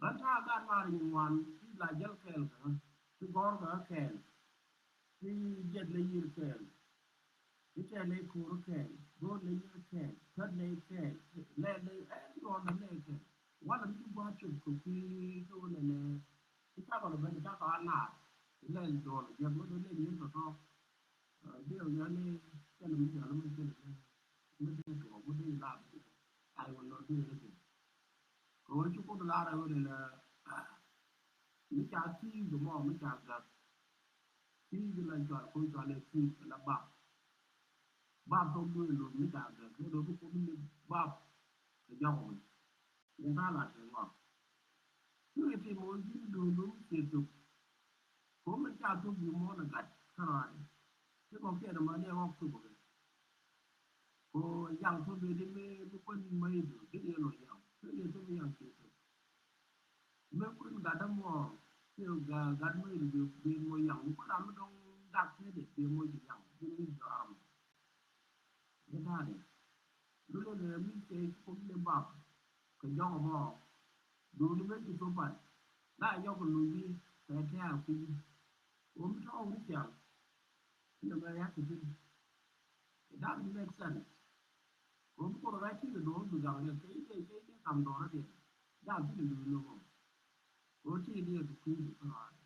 Ɣän ta̱a̱ gaat maar nyin ŋuan ti la jäl kɛɛl kä ti gɔ̱r kä kɛɛl ti jiɛt lɛ yir kɛɛl ti tɛl lɛ ko̱r kɛɛl go̱o̱r lɛ yir kɛɛl kät lɛ kɛɛl lɛ lɛ ɛn duɔl lɛ lɛ kɛɛl. Walɛ mi ti gua̱a̱r cop kɛ kui̱ kä wä lɛ lɛ ti cakɔ lɛ ben ti cakɔ a naar ti lɛ duɔl lɛ jiɛt wä lɛ lɛ yir tɔ̱tɔ̱. Diɛw yɛn ni kɛn mi jɔl mi kɛn mi dee tuɔɔk mi dee laat. I will not do anything. Kɛ ɣöö ci Kuoth lar ɛ ɣöö nɛnɛ mi ca thi̱i̱k mɔ mi ca gäk. Thi̱i̱k la cɔal Kuoth cɔal ɛ thi̱i̱k la bap. Bap thok duee lo̱c mi ca gäk kɛ ɣöö bi Kuoth mi bap kɛ jɔk mi. Min tha̱a̱ŋ la tëë ŋɔak. Ci kɛ tim ɣöö ji̱n duŋdu ciɛ thuk. Ko min ca thuk bi muɔ̱ɔ̱n ɛ gat kärɔaani. Ci kɔ̱kiɛn ɛmɛ ni ɛ ɣɔk thuk ɛ. Ko yaŋ thuk bi di mi mi kuän mäc du di ni ɛ lo̱c yaŋ. Di ni thuk yaŋ ciɛ thuk. Mi kuän gat dämuɔɔr ci gat mäc du bi muɔ̱c yaŋ. Mi kuän ram mi dɔ̱ŋ dak tëëdɛ bi muɔ̱c yaŋ. Bi mi jɔ̱ɔ̱r ram. Bi ta̱a̱dɛ. Lulɛ lɛ mi cɛ ci kɔm ni bap kɛ jɔk mɔ. Duuni ben ci thop pan la jɔk luthi kɛ tɛ̈ɛ̈ kui̱. Ɣöö mi tɔ̱ wuni ciaŋ inɛ mɛ yak ti thin. It doesn't make sense. Ɣöö mi kɔn rɛc ti kɛ duɔ̱ɔ̱r bi gaŋ rɛc kɛ i̱ kɛ i̱ kɛ kam dɔɔr rɛc. Da̱a̱n ti kɛ luth lomɔ. Ɣöö ti diɛ kɛ kui̱ bi kɛ rɔaadɛ.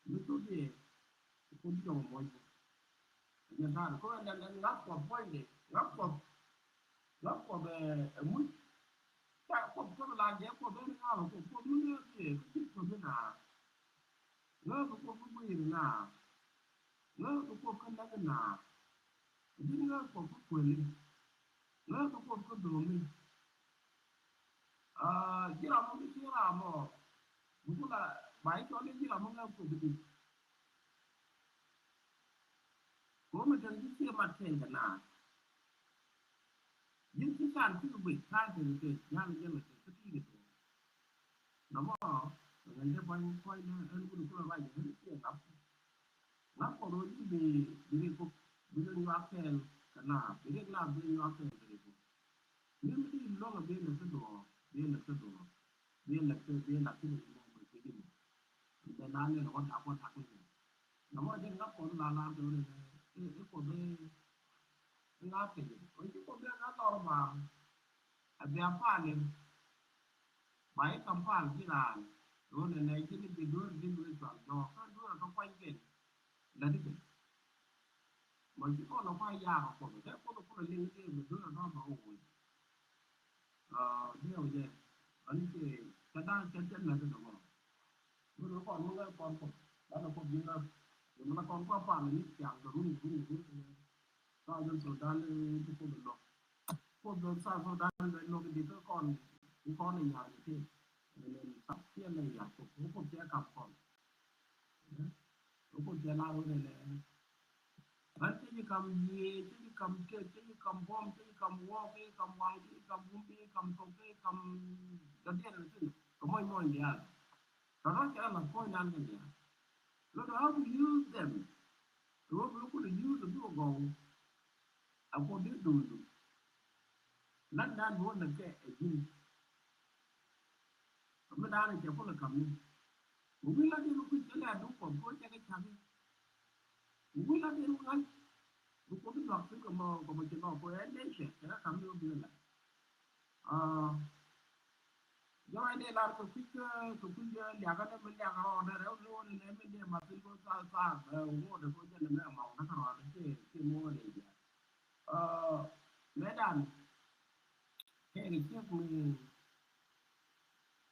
Mi thop diɛ kɛ kui̱ bi jɔk mɔc bä. Nyɛ ta̱a̱ kɔ ɛn ɛn ŋa̱th Kuɔth puɔ̱nydɛ ŋa̱th Kuɔth. Ŋa̱th Kuɔth ɛ muc. Ca Kuɔth Kuɔth la jɛ Kuɔth ɛn ŋa̱th Kuɔth Kuɔth mi ŋa̱th yɛ kä ji̱ Kuɔth mi na. Ŋa̱th Kuɔth mi guir na. Ŋa̱th Kuɔth kä näk na. Ji̱ ŋa̱th Kuɔth kä kuëli. Ŋa̱th Kuɔth kä dho̱mi. Ji̱ ram mi ci ram ɔ. Bukula ba i̱ cɔl i̱ ji̱ ram mi ŋa̱th Kuɔth di. Ko mi tɛn ji̱ ciɛ mat kɛn kɛ naath. Ji̱n ci kan ci kɛ guic kan kɛ kɛ jal jal kɛ kɛ ti kɛ to. Nɔmɔ kɛ ŋa̱c dee pua̱ny pua̱ny dee ɛn wut kulɛ ruac kɛ kɛ ciɛ ŋa̱p. Ŋa̱p kɔ do̱r ji̱ bi, bi rik kop, bi rik nyuak kɛɛl kɛ la̱a̱p, bi rik la̱a̱p bi rik nyuak kɛɛl kɛ rik kop. Mi mi di luɔ̱ŋ a bi lɛ kä duɔ̱ɔ̱r, bi lɛ kä duɔ̱ɔ̱r, bi lɛ kä, bi lɛ kä duɔ̱ɔ̱r mɔ mɛ kɛ ji̱ mɔ. Mɛ na lɛ lɛ wä dak wä dak lɛ. Nɔmɔ jɛ ŋa̱p kɔn la lar kɛ wä lɛ, ɛ, ɛ kɔ bi, ɛ ŋa̱p kɛ jɛ. Wä ji̱ kɔ bi ŋa̱p lɔr ba, a bi a pal in. Ba i̱ kam pal ji̱ raan. Ɣöö nɛnɛ ji̱n i̱ bi dueer ji̱n wee cual jɔɔk kä dueer kä kuany kɛn. Lät ikɛ mɔ ji̱ kɔn ɔ kuany yaak ɔ kuɔth ɔ dee kuoth ɔ kuoth ɔ liŋ i̱ bi dueer ɔ dɔ̱ɔ̱m ɔ wee. Diɛw jɛ ani cɛ cɛ da̱a̱n cɛ cɛ lät ikɛ mɔ. Dueer ɔ kɔn mi ŋäth kɔn kuoth banɛ kuoth ji̱ ŋäth. Yɛ mi la kɔn kua̱r pal ni ciaŋ kɛ run run run. Southern Sudan ti kuoth ɔ lɔk. Kuoth South Sudan bɛ luɔk di kä kɔn, kɔn in yar ni ti. Ɛn in sap ti ɛn in yar kuoth, kuoth ti kam kɔn. Kuoth ti lar wun ɛn ɛ. Ban ti ji kam yie, ti ji kam tek, ti ji kam buɔm, ti ji kam wɔ, ti ji kam waŋ, ti ji kam wum, ti ji kam tok, ti ji kam dɔdiɛn ni ti. Kɛ mɔny mɔny diaal. Tɔtɔ cɛ la kɔn dan kɛ diaal. Lɔt how to use them. Ɣöö bi kulɛ use bi wä gɔw. A kuɔ bi duundu. Lan dan bi wä lɛ kɛ ɛ ji̱n. Kä mi dan cɛ kulɛ kam ni. Bi wi̱i̱ la di bi kui̱ cɛ lɛ a duŋ kuɔth bi wä cɛ kɛ cak i̱. Bi wi̱i̱ la di bi ŋa̱c. Bi kuɔth bi duak thi̱n kɛ mɔ kɛ mɔ ci nɔ kɛ ɛ nɛy cɛ cɛ kɛ kam ni wä bi la. Jɔɔc ni lar kɛ kui̱ kä kɛ kui̱ kä liakä ni mi liakä rɔɔdɛ rɛw ni wä ni nɛ mi ni ma thil kɛ thaak thaak ɛ wä ni kɛ jɛ ni mɛ ma wä ni kä rɔɔdɛ ci ci mi wä ni jɛ. Mɛ dan kɛ kɛ ciek mi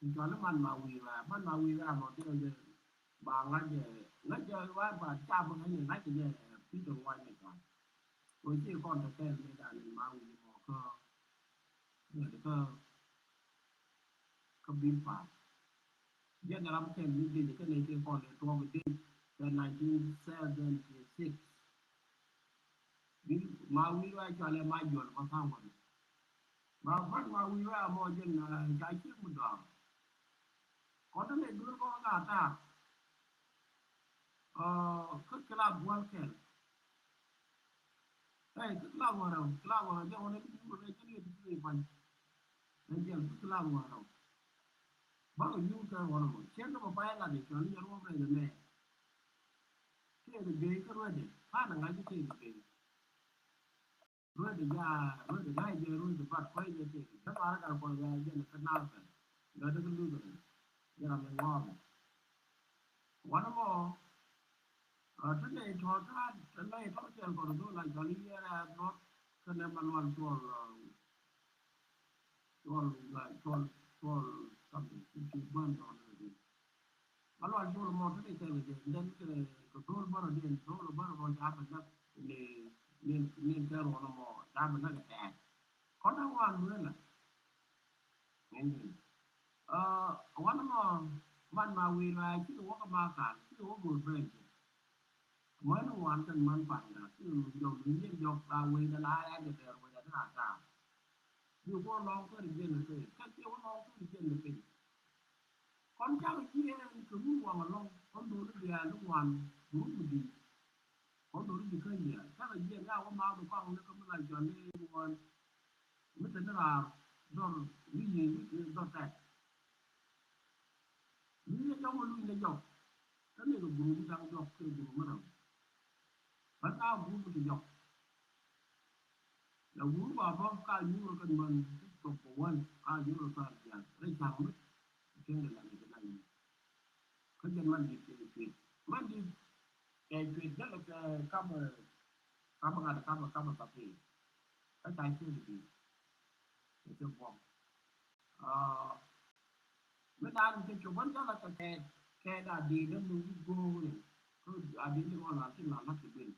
mi cɔal i̱ man ma wi̱i̱ rɛ̈ɛ̈ man ma wi̱i̱ rɛ̈ɛ̈ mɔ ti kɛ jɛ ba ŋa̱c jɛ ŋa̱c jɛ wa ba ca bi ŋa̱c ni ŋa̱c jɛ pi̱i̱ kɛ ŋuac ni cɔal. Kɛ ci kɔn te kɛɛl mi dan ni ma wi̱i̱ mɔ kä ŋa̱c kä kä bi̱i̱ pa̱a̱m. Jɛn ram kɛn mi dec kä nɛy ti kɔn lɛ tuɔɔk dec kɛ nineteen seventy six. Bi ma wi̱i̱ wa cɔalɛ ma juɔl ma ka̱ŋ wani. Ma ban ma wi̱i̱ wa mɔ jɛn ca ciek mi dɔaŋ. Kɔn te nɛy duel kɔn ka ta̱a̱. Kä kilath buɔl kɛl. Ɛ kä kilath wä rɛw kilath wä rɛw jɛ wä rɛw ti wä rɛw jɛ ni ti ti pan. Ɛ jɛ kä kilath wä rɛw. Ba kɛ yur kɛ wä rɛw cɛ ni ba pay la de cɔl ni jɛ ruɔm rɛw jɛ mɛ. Kɛ kɛ gey kä ruɛ de pa na ŋa̱c kɛ kɛ gey. Ruɛ de ja ruɛ de ŋa̱c jɛ ruɛ de bat kuay jɛ kɛ kɛ jɛ ba rɛ kar kuay jɛ jɛ ni kä na kɛ. Jɛ de kɛ luth rɛw jɛ ram jɛ ŋɔɔk. Wanɛ mɔ ɛ ti nɛy tɔ̱ ta̱a̱ ti nɛy tɔ̱ kɛl kɔn do̱l a cɔl i̱ yɛn ɛ dhɔk kɛnɛ ma lual cuɔl cuɔl la cuɔl cuɔl something ti ti gua̱n tɔ̱ ni ti ma lual cuɔl mɔ ti nɛy kɛl kɛ jɛ ndɛn kɛ kɛ do̱l bärä diɛn do̱l bärä mɔ ca bɛ näk ni ni kɛ ruɔn mɔ ca bɛ näk kɛ tɛɛk kɔn a wan luelä. Ŋäcni ɛ wanɛ mɔ man ma wi̱i̱ la cikɛ wä kä ma kan cikɛ wä go̱o̱r ben. Män ŋuan kɛn män panda cikɛ luny jɔk luny jɛn jɔk la wecdɛ la ya jɛ dɛr wecdɛ ti a ta̱a̱. Bi kuɔ lɔŋ kɛn jɛn ni piny kɛn cikɛ wä lɔŋ kɛn jɛn ni piny. Kɔn cakɛ jiɛɛn kɛ rum waŋ ɛlɔ̱ŋ kɔn do̱r ni diaal ni ŋuan bi rum mi di̱i̱t. Kɔn do̱r ni ji̱ käny diaal cakɛ jiɛɛn ya wä ma bi kɔaŋ ni kä mi la jɔl ni ŋuan. Mi te ni raar dhɔr wi̱i̱ yiëë wi̱i̱ dhɔr tɛk. Luny ni jɔk mi luny ni jɔk. Kä ni kɛ gurup mi da̱ŋ jɔk kɛ gurup mi rɛw. Bä ka gurup mi ti jɔk. La gurup a bä ka nyuur kɛ män ti jɔk kɛ wän ka nyuur kɛ thar jiath rɛy ca̱ŋ mi. Kɛn kɛ la ni kɛ la ni. Kä jɛn man dit kɛ cuet man dit kɛ cuet jɛn kɛ kamɛ kamɛ ŋa̱t kamɛ kamɛ thap kɛ. Kä ca cuet dit kɛ cɛ buɔk. Mi naan kɛ cop bän jɔl a kɛ kɛɛt kɛɛt a di̱i̱t ni mi wi̱c go̱o̱k ni. Kä a di̱i̱t ni ŋɔn a ti la la̱t kɛ duel.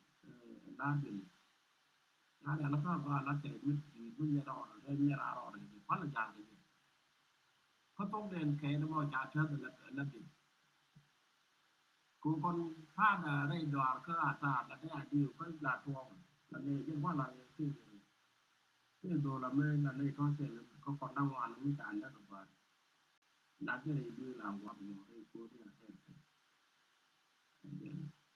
La̱t duel. Naan a la kä ba la̱t kɛ mi di̱i̱t mi nyɛ rɔɔd rɛ nyɛ ra rɔɔd rɛ pal a ja̱a̱ŋ kɛ jɛ. Kä thok den kɛɛt ni mɔ ca tɛth la la di̱i̱t. Kɛ kɔn ta̱a̱dä rɛy dɔaar kä a ta̱a̱ la dee a diw kä la tuɔɔk la nɛ jɛ wala ti ti dhol a mɛ la nɛ tɔ̱ cɛ kä kɔn da̱ŋ wan mi ca lɛ kɛ bär. La kɛ rɛy duëë la ŋuak nyɔ rɛy ko̱r ni a tɛth.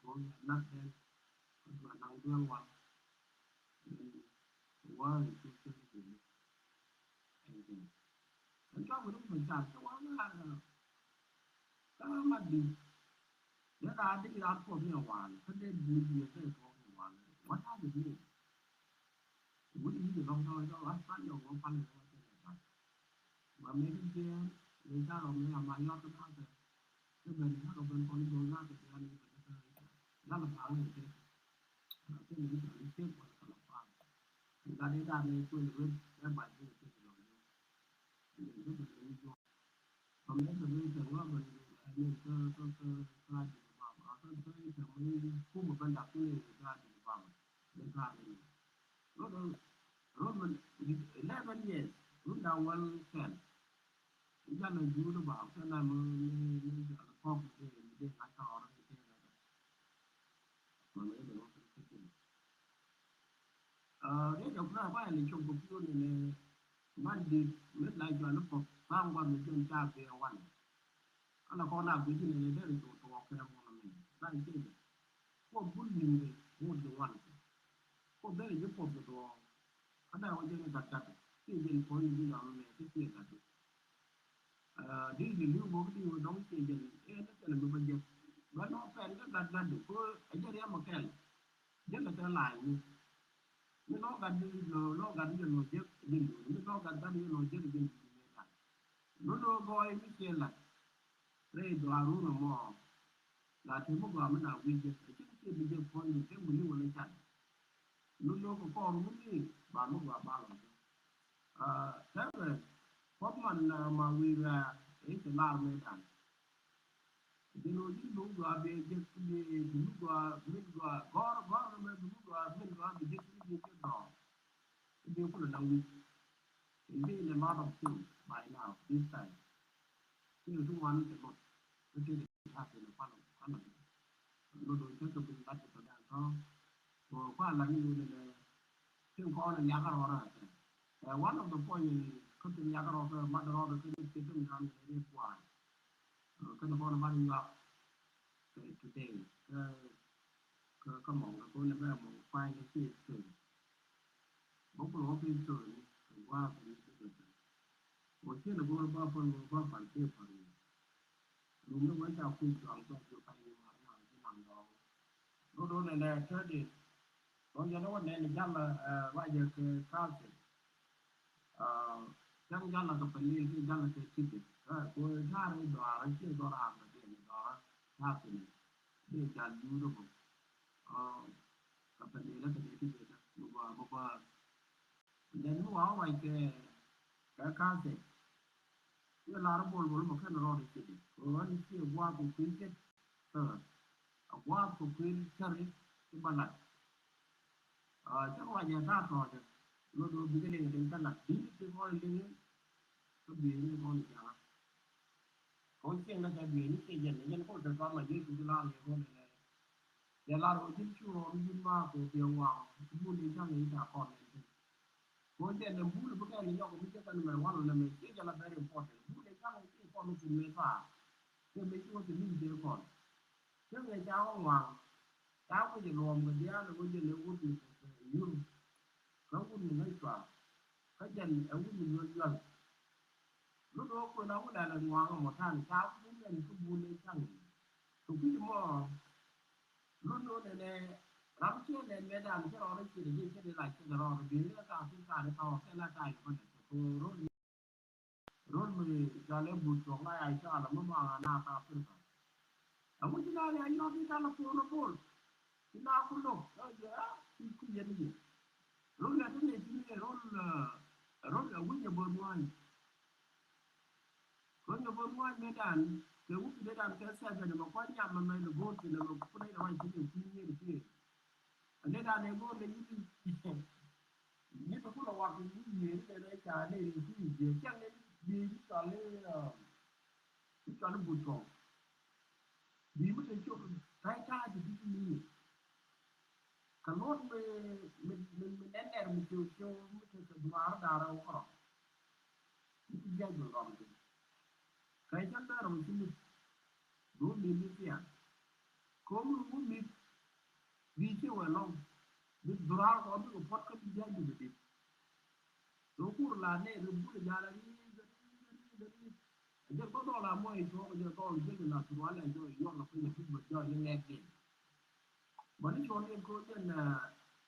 duɔ̱ɔ̱ŋ duɔ̱ɔ̱ŋ ya nak dɛn. Kä duɔ̱ɔ̱ŋ naŋ duel wal. Wal cu cä ni jɛ ni. Ɛn jɛ. Ɛn cua bi rum ma car cä wal ŋa̱a̱n. Kä ma di. Dee raa di ram puɔth ni a wal. Kä dee di di a dee puɔth ni a wal. What does it mean? Lɔŋ tɔ̱ jɔk ɣa̱th pan jɔk ɣöö pal jɔk ɣa̱th pan. Ba mëë ti jiɛɛn mëë ca rɔ mëë ama yɔt kä nath ɛ. Kä ben ca rɔ ben kɔn i̱ go̱o̱l nath ɛ diaal i̱ ben kä i̱ ca jal ɛ pa̱a̱ŋ i̱ tëk. Kä ni i̱ ca i̱ tëk wala kɛ lɔ pa̱a̱ŋ. Gat i̱ gat ni kuël i̱ ben ɛ bac i̱ tëk i̱ lɔ i̱. I̱ ben i̱ ben i̱ juɔk. Kä mëë kä mëë kä ŋɔak bä ni kä kä kä kä Addis Ababa kä kä kä mëë kum bä dak kule kä Addis Ababa. Ni kä ni rot rot mɛ eleven years run da wäl kɛl. Ni jal ni juu ni ba kɛl na mɛ ni ni jal kɔk ni ni de ŋa̱c kä ɔr ni de ŋa̱c. Mɛ ni de ŋa̱c kä kä. Aa, riet jɔk na ba yɛ ni cop kɛ pi̱w ni ni man dit mi la jɔal ni kɔk ba ŋuan ni jɔn ca bee wan. Ala kɔn a guic ni ni deri tuɔk tuɔk kɛ mɔnɔ mi la jɛ jɛ. Kɔ bul niŋ kɛ ŋut kɛ wan kɛ. Kɔ deri jɛ pɔp kɛ duɔk. Ka da wä jɛ ni gat gat. Kiɛ jɛ ni kɔn ni bi ram mi kɛ kiɛ gat. Aa, di di liw bok di wä dɔŋ kiɛ jɛ ni. Ɛ ni kɛn mi ba jɛ. Ba nɔ pɛn kɛ gat gat di. Kɔ a jɛ riam kɛl. Jɛ ni kɛ la̱a̱c ni. Mi lɔ gat di lɔ, lɔ gat di lɔ jek jin duuni. Mi lɔ gat gat di lɔ jek jin duuni. Mi gat. Lulu gɔɔy mi ciɛ lat. Rɛy gɔaa run ɛmɔ. La te mi gɔaa mi na wi̱c jek. A cin ciɛ bi jek puɔ̱ny ni te mi li̱w ni can. Lulu kɛ kɔɔr wuni ba mi gɔaa ba lɔ jek. Aa, tɛmɛ, kɔp man, aa, ma wi̱i̱ rɛ̈ɛ̈, ɛ i̱ cɛ lar mëë dan. Jɛn ɣöö ji̱n duŋ gɔaa bɛ jek, bɛ duŋ gɔaa, min gɔaa, gɔ̱r, gɔ̱r mɛ duŋ gɔaa, min gɔaa bɛ jek, bɛ jek gɔ̱r. Bɛ kulɛ naŋ wi̱c. Bɛ in a lot of things by now, this time. Things who want to look. Kä tëë kɛ ta̱a̱ kɛ ni kuan, kuan. Lot do̱ cä kɛ bin lat kɛ tɔ̱ dan tɔ̱. Kɛ kua lat ni wun ni lɛ tin kɔn in liak rɔɔdɛ kɛ. Ɛ, one of the point in kä tin liak rɔɔdɛ, mat rɔɔdɛ kä ni ti tin kan ni kuan. Kä ni kɔn ban yuak kɛ today. Kä, kä, kä mɔŋ kɛ kɔn ni bɛ mɔŋ kuan ni ti story. Bä kulɛ wä piny thööni kɛ gua̱a̱th ni ti kɛ piny. Wä ciɛ ni go̱o̱r ba päl wä ba päl kiɛ päl wä. Lum ni wä ca kuc dɔaŋ tɔt jɔ kac ni mar na ji̱ naŋ dɔaŋ. Rot wä nɛnɛ tɛt in. Dɔ̱ŋ jɛ ni wä nɛn jal, ɛ, ruacɛ kɛ kalsi. Ɛ, cäŋ jal kɛ pɛlil kiɛ jal kɛ titi. Ɛ, kuɛ ta̱a̱r in dɔaar ciɛ dɔaar a mɛ diɛn dɔaar kalsi ni. Diɛ jal juut bä. Ɛ, kɛ pɛlil kɛ titi kɛ mi gɔaa mi gɔaa. Nɛn mi wa wac kɛ kɛ ka̱a̱thɛ. I̱ lar bol bol mɔ kɛn rɔɔd i̱ cɛ di. Kɛ ɣän i̱ ciɛ gua̱a̱th kɛ kui̱ cɛ. Ɛ, a gua̱a̱th kɛ kui̱ cäri i̱ ba lat. Aa, cä ruac ɛ ta̱a̱ tɔ̱ɔ̱cä. Lot do̱ bikɛ liŋ liŋ kä lat. Bi̱i̱ni ti kɔn liŋ. Kä bi̱i̱ni ti kɔn ja̱a̱. Kɔn cieŋ kä cɛ bi̱i̱ni ti jɛn. Jɛn kɔn te tɔ̱ɔ̱n ma Yecu ti la̱a̱ŋ yɛ kɔn ɛ lɛ. Yɛ lar ɣöö ji̱n cu rɔɔdu ji̱n ma̱a̱ kɛ biɛ waŋ. Bul i̱ ca̱ŋ i̱ ca kɔn nɛn thi̱n. Kɛ ɣöö jɛn nɛ bul i̱ bi kɛn i̱ nyɔk i̱ mi cä kɛn mɛ wal nɛ mɛ ciɛ jɛ la very important. Bul i̱ ca̱ŋ i̱ ci kɔn i̱ thi̱n mëë thaar. Kɛ mëë ci wä thi̱n i̱ jɛ kɔn. Cä ŋɛ ca wä waŋ. Ca wä jɛ luɔm kɛ diaal i̱ wä jɛ lɛ wut mi kɛ yur. Kä wut mi ŋäc cua. Kä jɛn ɛ wut mi yuɔl yuɔl. Lun ɣöö kuën a wun ɛn ɛ ŋuaŋ ɛmɔ ta̱a̱n ca wun ɛn kä bun ɛ ca̱ŋ. Kɛ kui̱c ɛmɔ lun ɣöö nɛnɛ ram ciɛ nɛn mɛtdan cä rɔɔdɛ ciɛ dee ciɛ dee lac ciɛ dee rɔɔdɛ bi̱i̱ rɛ ka kui̱ ka dee ka wä kɛn a ta̱a̱ yɛ bä dee kɛ kɛ rol. Rol mi ca lɛ but tuɔk la ya ca la mi ma ŋa na ka Africa. Ɛ wi̱c na ya yɔt i̱ ca la puɔn a bol. Ci na ku lok ɛ jɛ a kui̱ kui̱ yɛn yɛ. Rol lɛ ti nɛ ci ni rol, ɛ, rol ɛ wi̱c ɛ bol mua̱ny. Kɔn kɛ bä mua̱a̱c mëëdan kɛ wut mëëdan kɛ seven mɛ kua̱c nyam mɛ mɛ lɛ go̱o̱r kɛ lɛ mɛ kun nɛy lɛ wa̱c kɛ lɛ kui̱ nyier kiɛ. Ɛ mëëdan ɛ go̱o̱r lɛ yi̱t i̱ yi̱t i̱ kulɛ wak i̱ yi̱t i̱ lɛ ca lɛ i̱ kui̱ i̱ jiɛ cɛŋ lɛ bi̱i̱ i̱ cɔal i̱ i̱ cɔal i̱ but kɔŋ. Bi̱i̱ mi te cop ta̱y ta̱a̱ ti ti ti ni̱i̱. Kɛ luɔt mi, mi, mi, mi nɛn nɛr mi ciw ciw mi te kɛ duaar da̱a̱r rɛw kärɔ̱. Mi ti jiac bi rɔm ti. Kɛ cäŋ dee rɔm ci mit. Bi wä mit ni thiaŋ. Kɛ wä mi wä mit. Bi ci wɛ lɔŋ. Bi duaar kɔn bikɛ puɔt kä bi jiac bi bi dit. Thok kur la nɛy ri bul jal a ri̱i̱, ri̱i̱, ri̱i̱, ri̱i̱. A jɛ bä dhɔl a mɔc thuɔk jɛ dhɔl jɛ la thurwa lɛ jɔ yuɔr la piny a piny bä jɔ ni ŋɛk jɛ. Bä ni cuɔl ni ko jɛ na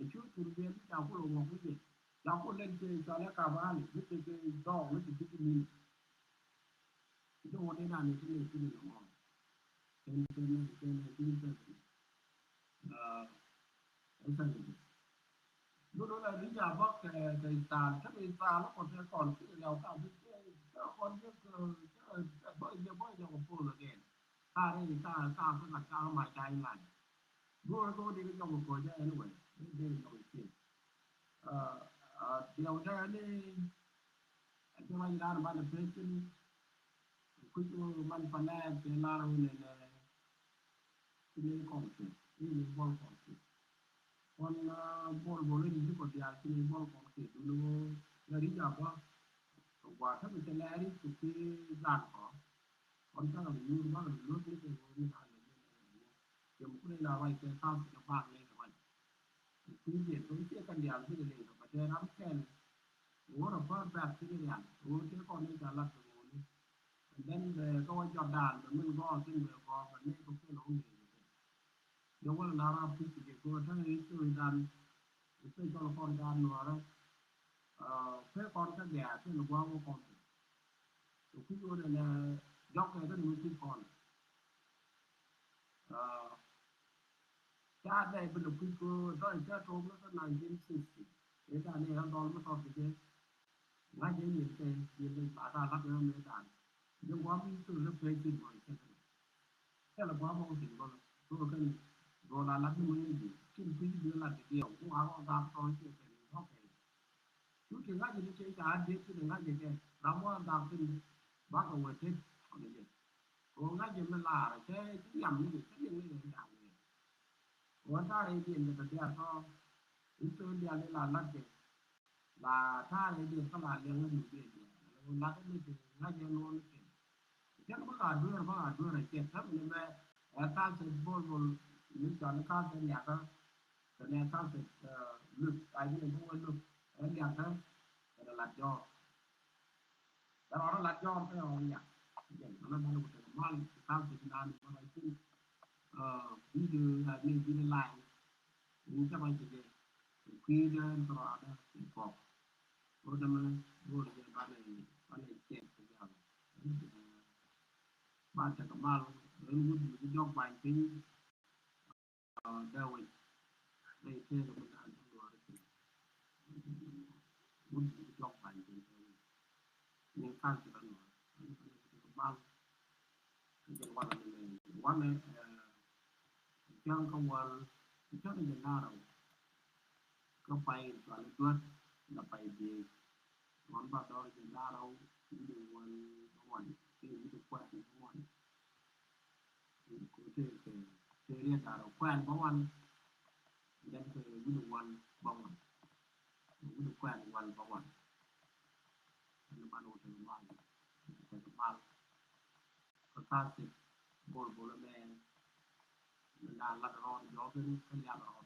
ɛ cu thur biɛl ti ca ku lɔ ŋuɔk ni jɛ. Ca ku lɛn cɛ cɔal ɛ kap ali mi cɛ kɛ dɔɔk ni ti ti ti ni. Ti wä ni na ni ti ni ti ni lɔ ŋuɔk. Kɛn kɛn kɛn ti ni ti ni. Ɛ sɛn ni. Dun wä la ri ja bä kɛ kɛ Israel, kä Israel kɔ tɛ kɔn ti riaw ka bi kɛ kɔn jɛ kɛ bä jɛ bä jɛ kɔ pol again. Ka ri ka ka ka ka ka ma ja in line. Dun wä ko di kɛ jɔk kɔ jɛ anyway. Di di jɔk kɛ. Ɛ ɛ diaw jɛ ni jɛ ma in line ba ni pecin. Kuc wä man pa nɛ kɛ lar wä nɛ nɛ. Ci ni kɔn kɛ, ci ni bol kɔn kɛ. Kɔn bol bol ni ci kɔ dial ci ni bol kɔn kɛ dun wä la ri ja bä. Wa ta bi cɛ lɛ ri ku ci gan kɔ. Kɔn ta la yur ba la lut ni kɛ wä ni la ni. Yɛ mu ku ni la wai kɛ ka ci kɛ ba ni kɛ wai. Ku ci jɛ to ci kɛ dial bi kɛ lɛ ba tɛ ram kɛn. Wä rɔ pär bɛk ti ni rial wä ti kɔn ni ca lat kɛ wä ni. And then bɛ kä wä jɔt dan bɛ min gɔɔl tin bɛ gɔɔl bɛ ni kɛ kɛ lɔ ni. Jɛ wä la rap ti kɛ kɛ wä ta ni story dan. Especially kɔn dan nuɔrɛ. Pɛ kɔn kä gɛɛ ti ni gua̱a̱ wä kɔn ti. Kɛ kui̱ wä ni lɛ jɔk kɛ kä ni wä ti kɔn. Ca dɛy bi lɛ kui̱ kɛ dɔ̱ŋ cä tuɔɔk ni kä nineteen sixty. Ëë dan ni ɣän dhɔl mi tɔt kɛ jɛ. Ŋa̱c jɛ yel kɛ yel kɛ ba ka la̱t ni ɣän mëë dan. Jɛ gua̱a̱m mi thil ni pek thil mɔc cɛ kɛ. Cɛ lɛ gua̱a̱m mɔk thil gɔl. Gɔl kɛn gɔl a la̱t ni mɔc ni ji̱. Cin kui̱ ji̱ bi la̱t kɛ diɛw. Ku a rɔ gam tɔ̱ cɛ kɛ ni rɔ kɛ. Cu ti ŋa̱c ni cɛ ca a diet ti ni ŋa̱c jɛ kɛ. Ram wä gam thil. Bakɛ wee tet kɔn jɛ. Kɛ ɣöö ŋa̱cä mi laarä cä ci nhiam ni kɛ ci liŋ ni kɛ da̱a̱ŋ ni. Kɛ ɣöö ta̱a̱ rɛydiɛn kɛ tɔ diaal tɔ in tɔ diaal ni la la̱t kɛ la ta̱a̱ rɛydiɛn kä la liɛŋ ni duŋdiɛn diaal kɛ ɣöö la̱t ni kɛ ŋa̱cä nuɔ̱ɔ̱n ni kɛ. Cä ni bä ka dueer bä ka dueer a cɛ täämɛ ni mɛ ɛ ka̱n sɛ bol bol ni cɔal ni ka̱n sɛ niakä kɛ nɛ ka̱n sɛ luk a jiɛn bä wä luk ɛ niakä kɛ ni lat jɔɔk. Bɛ rɔɔdä lat jɔɔr kɛ rɔɔdä yak. Jɛn, mana bä lɛ ku tekɛ mal, kam ti naan, bä rɔɔdä cin. Video, a ni video line. Ni ca ma ci jɛ. Kui̱dɛ ni kɛ rɔɔdä, ni kɔk. Rɔɔdä mɛ, rɔɔdä jɛ banɛ, banɛ cɛk kɛ jam. Ban tekɛ mal, rɔɔdä wut ni jɔk bany piny. Dee wec rɛy tëëk mi da̱a̱n ti luɔɔri piny. Wut mi jɔk bany piny dee wec. Ni ka̱n ti rɔ luɔɔri. Ani kani ti rɔ mal. Jɛn walɛ ni mɛ walɛ. Cäŋ kä wal. Cäŋ jɛ na̱rä. Kä pay cuali duet la pay biey. Wan ba dɔr jɛ da̱rä wi̱dɛ wal bä wan. Kɛ wi̱dɛ kuɛn bä wan. Kɛ kɛ kɛ riɛ da̱rä kuɛn bä wan. Jɛn kɛ wi̱dɛ wal bä wan. Wi̱dɛ kuɛn wal bä wan. Ɛn ban wä tekɛ mal. Tekɛ mal. Kä tha̱a̱ŋ thik bol bol mɛ. Mɛ da̱a̱n lat rɔɔn jɔɔk in kä liak rɔɔn.